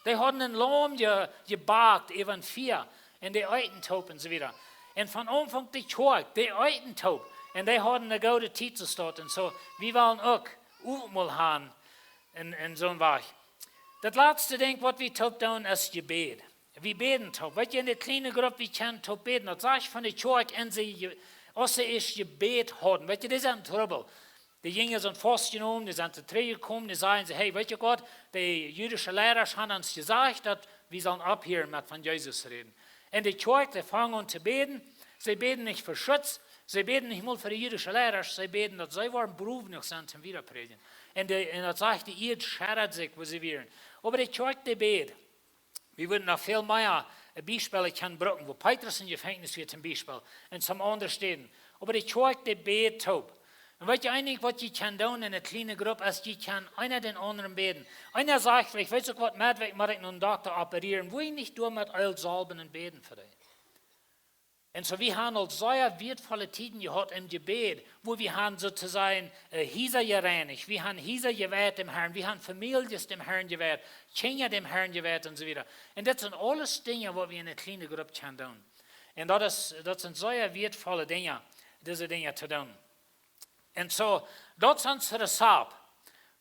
Dee hauden een Laum je, jebakt äwa een Fia. Un dee eeten toop un soo wieda. Un von Aunfank de Kjoakj, dee eeten toop. Un dee hauden eene goode Tiet, soo steit. Un soo, wie wellen uk Owentmol haben en, en soon Wajch. Daut latste Dinkj, waut wie toop doonen, es Jebäd. Wie bäden toop. Weetst, en de kjliene Grupp, wie kjennen toop bäden. Daut sajcht von de Kjoakj, un see je-, aus see ieescht jebät hauden. Weetst, dee sent en Trubbel. De Jinja sent faustjenomen, dee sent trigj jekomen, dee säden see: "Hey, weetst waut, de jüdische Leida haben ons jesajcht, daut wie sellen opphieren met von Jesus räden." Un de Kjoakj, dee fangen aun to bäden. See bäden nich fa Schutz, see bäden nich mol fa de jüdische Leida, see bäden, daut see woaren brow jenuach sennen, om wieda to prädjen. Un de, un daut sajcht, de Ieed schudad sikj, wua see wieren. Oba de Kjoakj, dee bäd. Wie wudden noch väl mea, äh, Biespels kjennen brucken, wua Petrus em Jefenkjnis wia toom Biespel, un soone aundre Städen. Oba de Kjoakj, dee bäd toop. Un weetst, een Dinkj, waut jie kjennen doonen en eene kjliene Grupp, es, jie kjennen eena dän aundren bäden. Eena sajcht veleicht: "Weetst du waut, moagen mott ekj noch eenen Dokta operieren, woa ekj nich doa met Eelj salwen un bäden fa dän?" Un soo, wie haben aul sea wieetvolle Tieden jehaut em Jebäd, wua wie haben soo to sajen, äh, Hiesa jereinicht, wie haben Hiesa jeweiht däm Harn, wie haben Famieljes däm Harn jeweiht, Kjinja däm Harn jeweiht un soo wieda. Un daut sent aules Dinja, waut wie en eene kjliene Grupp kjennen doonen. Un daut es, daut sent sea wieetvolle Dinja, dise Dinja to doonen. Un soo, daut es ons Rezept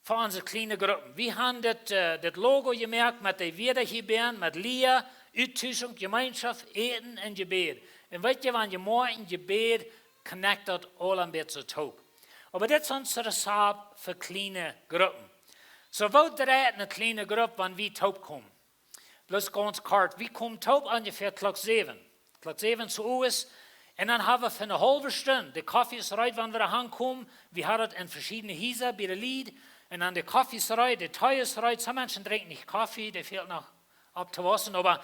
fa onse kjliene Gruppen. Wie haben dit, äh, dit Logo jemoakt met de Wieed hia bie, met Lia, Uttuschunk, Jemeenschoft, Äten un Jebäd. Un weetst, wan jie moakjen Jebäd, connect daut aul een bät toop. Oba dit es ons Rezept fa kjliene Gruppen. Soo, woo dreit eene kjliene Grupp, wan wie toop komen? Bloos gaunz kort, wie komen toop onjefäa Klock säwen. Klock säwen soo es. Un dan haben wie fa eene haulwe Stund, de Koffe es reed, wan wie doa aunkomen. Wie haben daut en veschiedne Hiesa bie de Lied. Un dan de Koffe es reed, de Tee es reed. Soone Menschen drinkjen nich Koffe, dee fält noch opptowaussen. Oba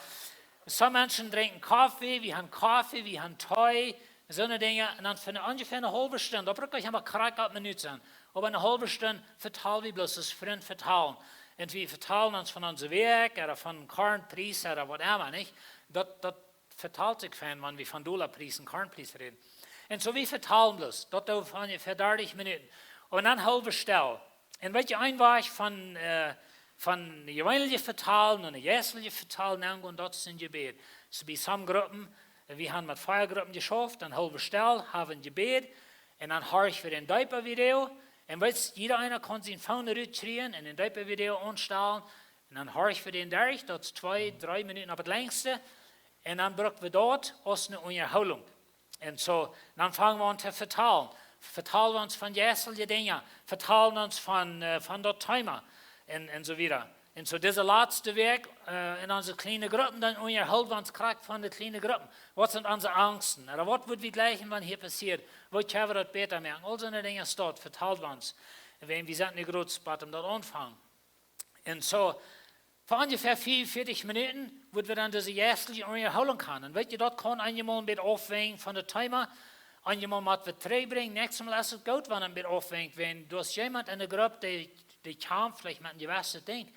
soone Menschen drinkjen Koffe, wie haben Koffe, wie haben Tee. Soone Dinja. Un dan fa eene, onjefäa eene haulwe Stund, daut brukt nich emma krakjt acht Minuten sennen, oba eene haulwe Stund vetalen wie bloos aus Frind vetalen. Un wie vetalen ons von onse Wäakj, ooda von Kornpries, ooda whatever, nich? Daut, daut vetalt sikj fein, wan wie von Dollapriesen, Kornpriesen räden. Un soo wie vetalen bloos, daut deit onjefäa dartich Minuten. Un dan hoolen wie stell. Un weetst, een Wajch von, äh, von jeweenlich vetalen no jeistlich vetalen aungonen, daut es en Jebäd. Soo bie soone Gruppen, äh, wie haben met vea Gruppen jeschauft, dan hoolen wie stell, haben en Jebäd, un dan horchen wie dän deepen Video. Un weetst, jieda eena kaun sien Phone rutkjrieen un dän deepen Video aunstalen. Un dan horchen wie dän derch, daut es twee, dree Minuten opp daut lenjste. Un dan brucken wie daut aus eene Unjahoolunk. Un soo, dan fangen wie aun to vetalen. Vetalen wie ons von jeistliche Dinja, vetalen wie ons von, äh, von daut Thema un, un soo wieda. Un soo dise latste Wäakj, äh, en onse kjliene Gruppen, dan unjahoolen wie ons krakjt von de kjliene Gruppen. Waut sent onse Angsten? Ooda waut woat wie jlikjen, wan hia passieet? Woo kjenn wie daut bäta moaken? Aul soone Dinja, daut vetalen wie ons. Un wie, wie sent nich groot spät om daut aunfangen. Un soo, fa onjefäa fiefunvieetich Minuten woat wie dan dise jeistliche Unjahoolunk haben. Un weetst, daut kaun eenjemol een bät aufwenjen von daut Thema. Eenjemol mott wie trigj brinjen, näakjstet Mol es et goot, wan et een bät aufwenjt, wan doa es jemaunt en de Grupp, dee, dee kjamft veleicht met een jewesset Dinkj,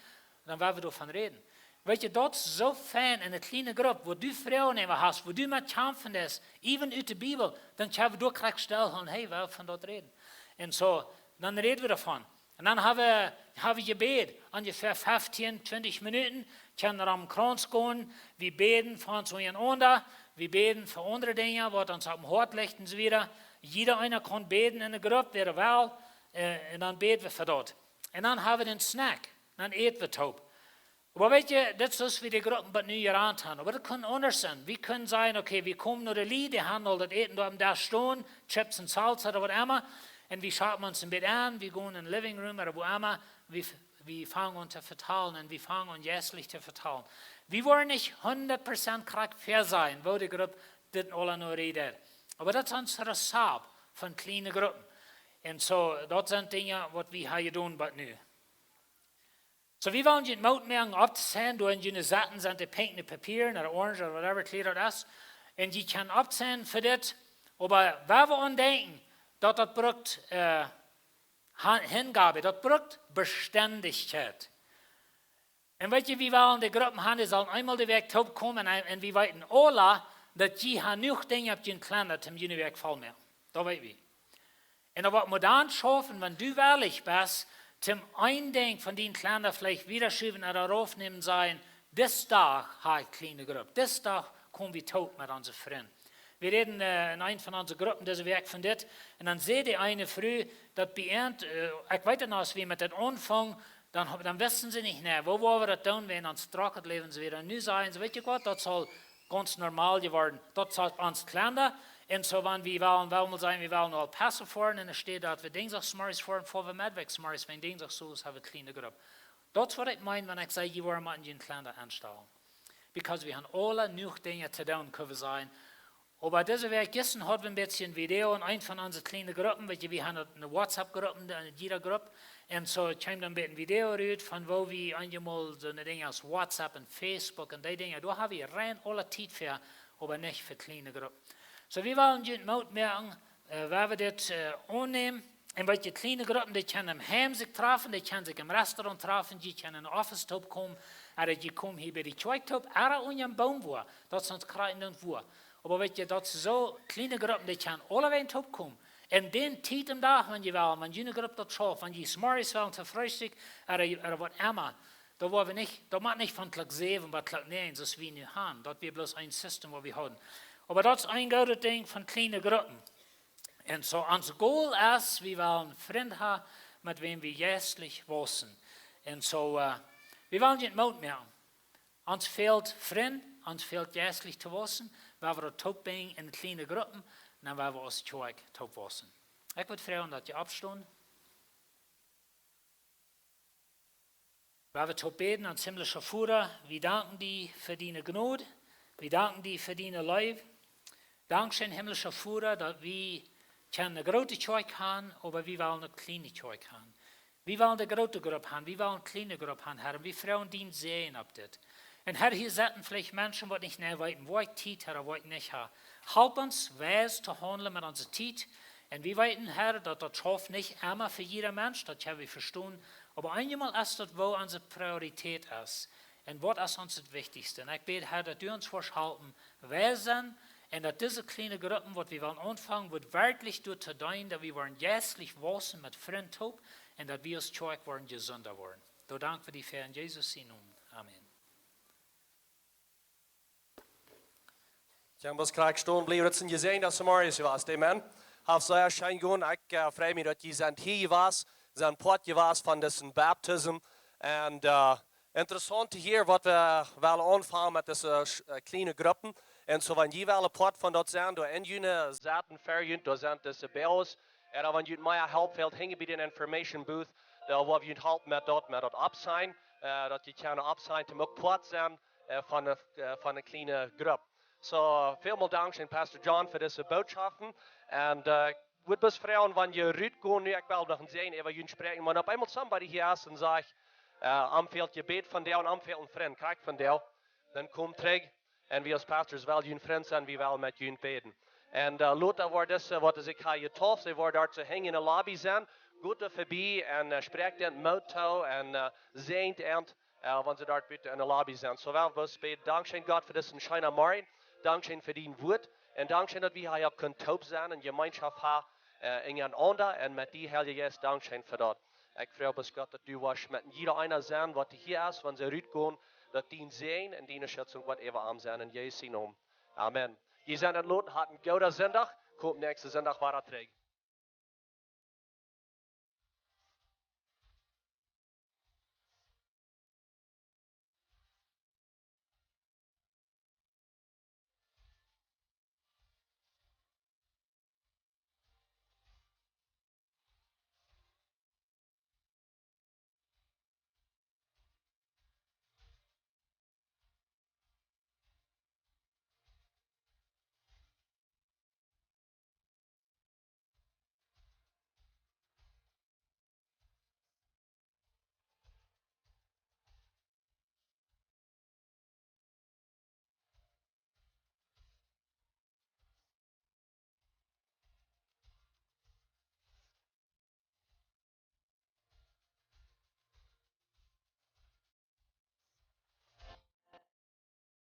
dan woa wie doavon räden. Weetst, daut es soo fein en eene kjliene Grupp, wua du Froagen äwa hast, wua du met kjamfen deist, even ut de Bibel, dan kjenn wie doa krakjt stellhoolen, hey, wie wellen von daut räden. Un soo, dan räden wie doavon. Un dan haben wie, haben wie Jebäd, onjefäa feftieen, twintich Minuten, kjennen wie om Krauns gonen, wie bäden fa ons unjarenaunda, wie bäden fa aundre Dinja, waut ons oppem Hoat licht un soo wieda. Jieda eena kaun bäden en de Grupp, wäa well, äh, un dan bäden wie fa daut. Un dan haben wie dän Snack, dan äten wie toop. Oba weetst, dit es soo aus wie de Gruppen bat nu jerant haben. Oba daut kunn aundasch sennen. Wie kjennen sajen, okay, wie komen no de Lied, dee haben aul daut Äten doa oppem Desch stonen, Chips un Salsa ooda whatever. Un wie schapen ons een bät aun, wie gonen en de Living Room ooda whatever. Wie, wie fangen aun to vetalen un wie fangen aun jeistlich to vetalen. Wie woaren nich hundat Prozent krakjt väasajen, woo de Grupp dit aula nu rät. Oba daut es ons Rezept von kjliene Gruppen. Un soo, daut sent Dinja, waut wie haben jedonen bat nu. Soo, wie wellen junt Moot moaken opptosennen, doa en june Sitten sent de pinkje Papieren ooda orange ooda whatever Kjleeda daut es. Un jie kjennen oppsennen fa dit. Oba wie wellen aun denkjen, daut daut brukt, äh, Ha-, Hingabe, daut brukt Bestendichkjeit. Un weet jie, wie wellen de Gruppen han, dee sellen eemol de Wäakj toopkomen un, un wie weeten aula, daut jie han jenuach Dinja opp jun Kalenda, om june Wäakj voll moaken. Daut weet wie. Un daut woat mau dan schaufen, wan du wellich best, om een Dinkj von dien Kalenda veleicht wieda schuwen ooda raufnämen, sajen: "Dis Dach ha ekj kjliene Grupp. Dis Dach kom wie toop met onse Frind." Wie räden, äh, en eent von onse Gruppen dise Wäakj von dit. Un dan säd dee eene Fru, daut bie an, äh, ekj weet noch, aus wie met daut aunfungen, dan, dan wisten see nich, nä, woo woa wie daut doonen, wan ons trocket Läwen soo wada. Nu sajen see: "Weet jie waut, daut saul gaunz normal jeworden. Daut saul ons Kalenda." Un soo, wan wie wellen, wellen wie sajen, wie wellen El Paso foaren, un doa steit daut wie Dinjsdach zemorjes foaren, foa wie Meddwäakj zemorjes, wan Dinjsdach soo es, ha wie kjliene Grupp. Daut es waut ekj meen, wan ekj saj, jie woaren motten jun Kalenda aunstalen. Because wie han aula jenuach Dinja to doonen, kjenn wie sajen. Oba dise Wäakj jistren haud wie een bät een Video en eent von onse kjliene Gruppen, weet jie, wie han eene WhatsApp-Grupp, en jieda Grupp. Un soo kjeem dan een bät een Video rut von woo wie eenjemol soone Dinja aus WhatsApp un Facebook un dee Dinja, doa ha wie rein aule Tiet fa, oba nich fa kjliene Gruppen. Soo, wie wellen junt Moot moaken, äh, wua wie dit, äh, aunnämen. Un weet jie, kjliene Gruppen, dee kjennen em Heim sikj trafen, dee kjennen sikj em Restaurant trafen, dee kjennen em Office toopkomen, ooda dee komen hia bie de Kjoakj toop, ooda unja een Boom wua, daut es ons krakjt dan wua. Oba weet jie, daut soo kjliene Gruppen, dee kjennen aulawäajen toopkomen. Un dän Tiet em Dach, wan jie wellen, wan june Grupp daut schauft, wan jie zemorjes wellen to Freestikj, ooda, ooda waut emma, daut woa wie nich, daut mott nich von Klock säwen bat Klock näajen, soo aus wie nu han. Daut wia bloos een System, waut wie hauden. Oba daut es een grootet Dinkj von kjliene Gruppen. Un soo, ons Goal es, wie wellen Frind ha, met wäm wie jeistlich wausen. Un soo, äh, wie wellen junt Moot moaken. Ons fält Frind, ons fält jeistlich to wausen, wua wie daut toop binjen en kjliene Gruppen, dan wua wie aus Kjoakj toop wausen. Ekj wudd froagen, daut jie oppstonen. Wua wie toop bäden. Ons himlischa Voda, wie danken die fa diene Jnod, wie danken die fa diene Leew. Dankscheen, himlischa Voda, daut wie kjennen eene groote Kjoakj han, oba wie wellen eene kjliene Kjoakj han. Wie wellen de groote Grupp han, wie wellen kjliene Grupp han, Herr, un wie froagen dienen Säajen opp dit. Un Herr, hia setten veleicht Menschen, waut nich jeneiw weeten, woo ekj Tiet ha, woo ekj nich ha. Halp ons, wies to haundlen met onse Tiet. Un wie weeten, Herr, daut daut schauft nich emma fa jieda Mensch, daut ha wie vestonen. Oba eenjemol es daut, woo onse Priorität es. Un waut es ons daut Wichtichste. Un ekj bäd, Herr, daut du ons woascht halpen, wies sennen, un daut dise kjliene Gruppen, waut wie wellen aunfangen, woat werkjlich doatoo deenen, daut wie woaren jeistlich wausen met Frind toop, un daut wie aus Kjoakj woaren jesunda woaren. Doa dank wie die fa en Jesus sienen Nomen. Amen. Jie motten krakjt stonen bliewen, daut es een Jesäajen, daut es zemorjes jewast. Amen. Haft sea scheen jegonen. Ekj, äh, frei mie, daut jie sent hia jewast, sent Poat jewast von disen Baptism. Un, äh, interessaunt to hieren, waut wie wellen aunfangen met dise, äh, kjliene Gruppen. Un soo, wan jie wellen Poat von daut sennen, doa en june Säten ver junt, doa sent dise Bills. Ooda wan junt mea Help fält, hinjen bie dän Information Booth, doa woa wie junt halpen met daut, met daut oppseenen, äh, daut jie kjennen oppseenen, om uk Poat sennen, äh, von eene, äh, von eene kjliene Grupp. Soo, välmol dankscheen, Pastor John, fa dise Bootschoften. Un, äh, wudd bloos froagen, wan jie rutgonen, nu, ekj well noch een Säajen äwa junt spräakjen, wan opp eemol somebody hia es un sajcht, äh, am fält Jebäd vondoag un am fält een Frint, krakjt vondoag, dan komt trigj. Un wie aus Pastors wellen jun Frint sennen, wie wellen met junt bäden. Un, äh, lota woat dise, waut sikj hia jedeept, see woaren doa soo hinjen en de Lobby sennen. Got doa verbie un, äh, spräakjt an Moot too un, äh, säajent an, äh, wan see doa buten en de Lobby sent. Soo well wie bäden. Dankscheen, Gott, fa disen scheenen Morjen. Dankscheen fa dien Wuat. Un dankscheen, daut wie hia uk kjennen toop sennen un Jemeenschoft haben, äh, unjarenaunda un met die, Heilja Jeist, dankscheen fa daut. Ekj froag, Gott, daut du woascht met jieda eena sennen, waut hia es, wan see rutgonen, daut dien Säajen un diene Schützunk woat äwa an sennen. En Jesus sienen Nomen. Amen. Jie sent entloten, hat een gooden Sindach. Komt näakjsten Sindach wada trigj.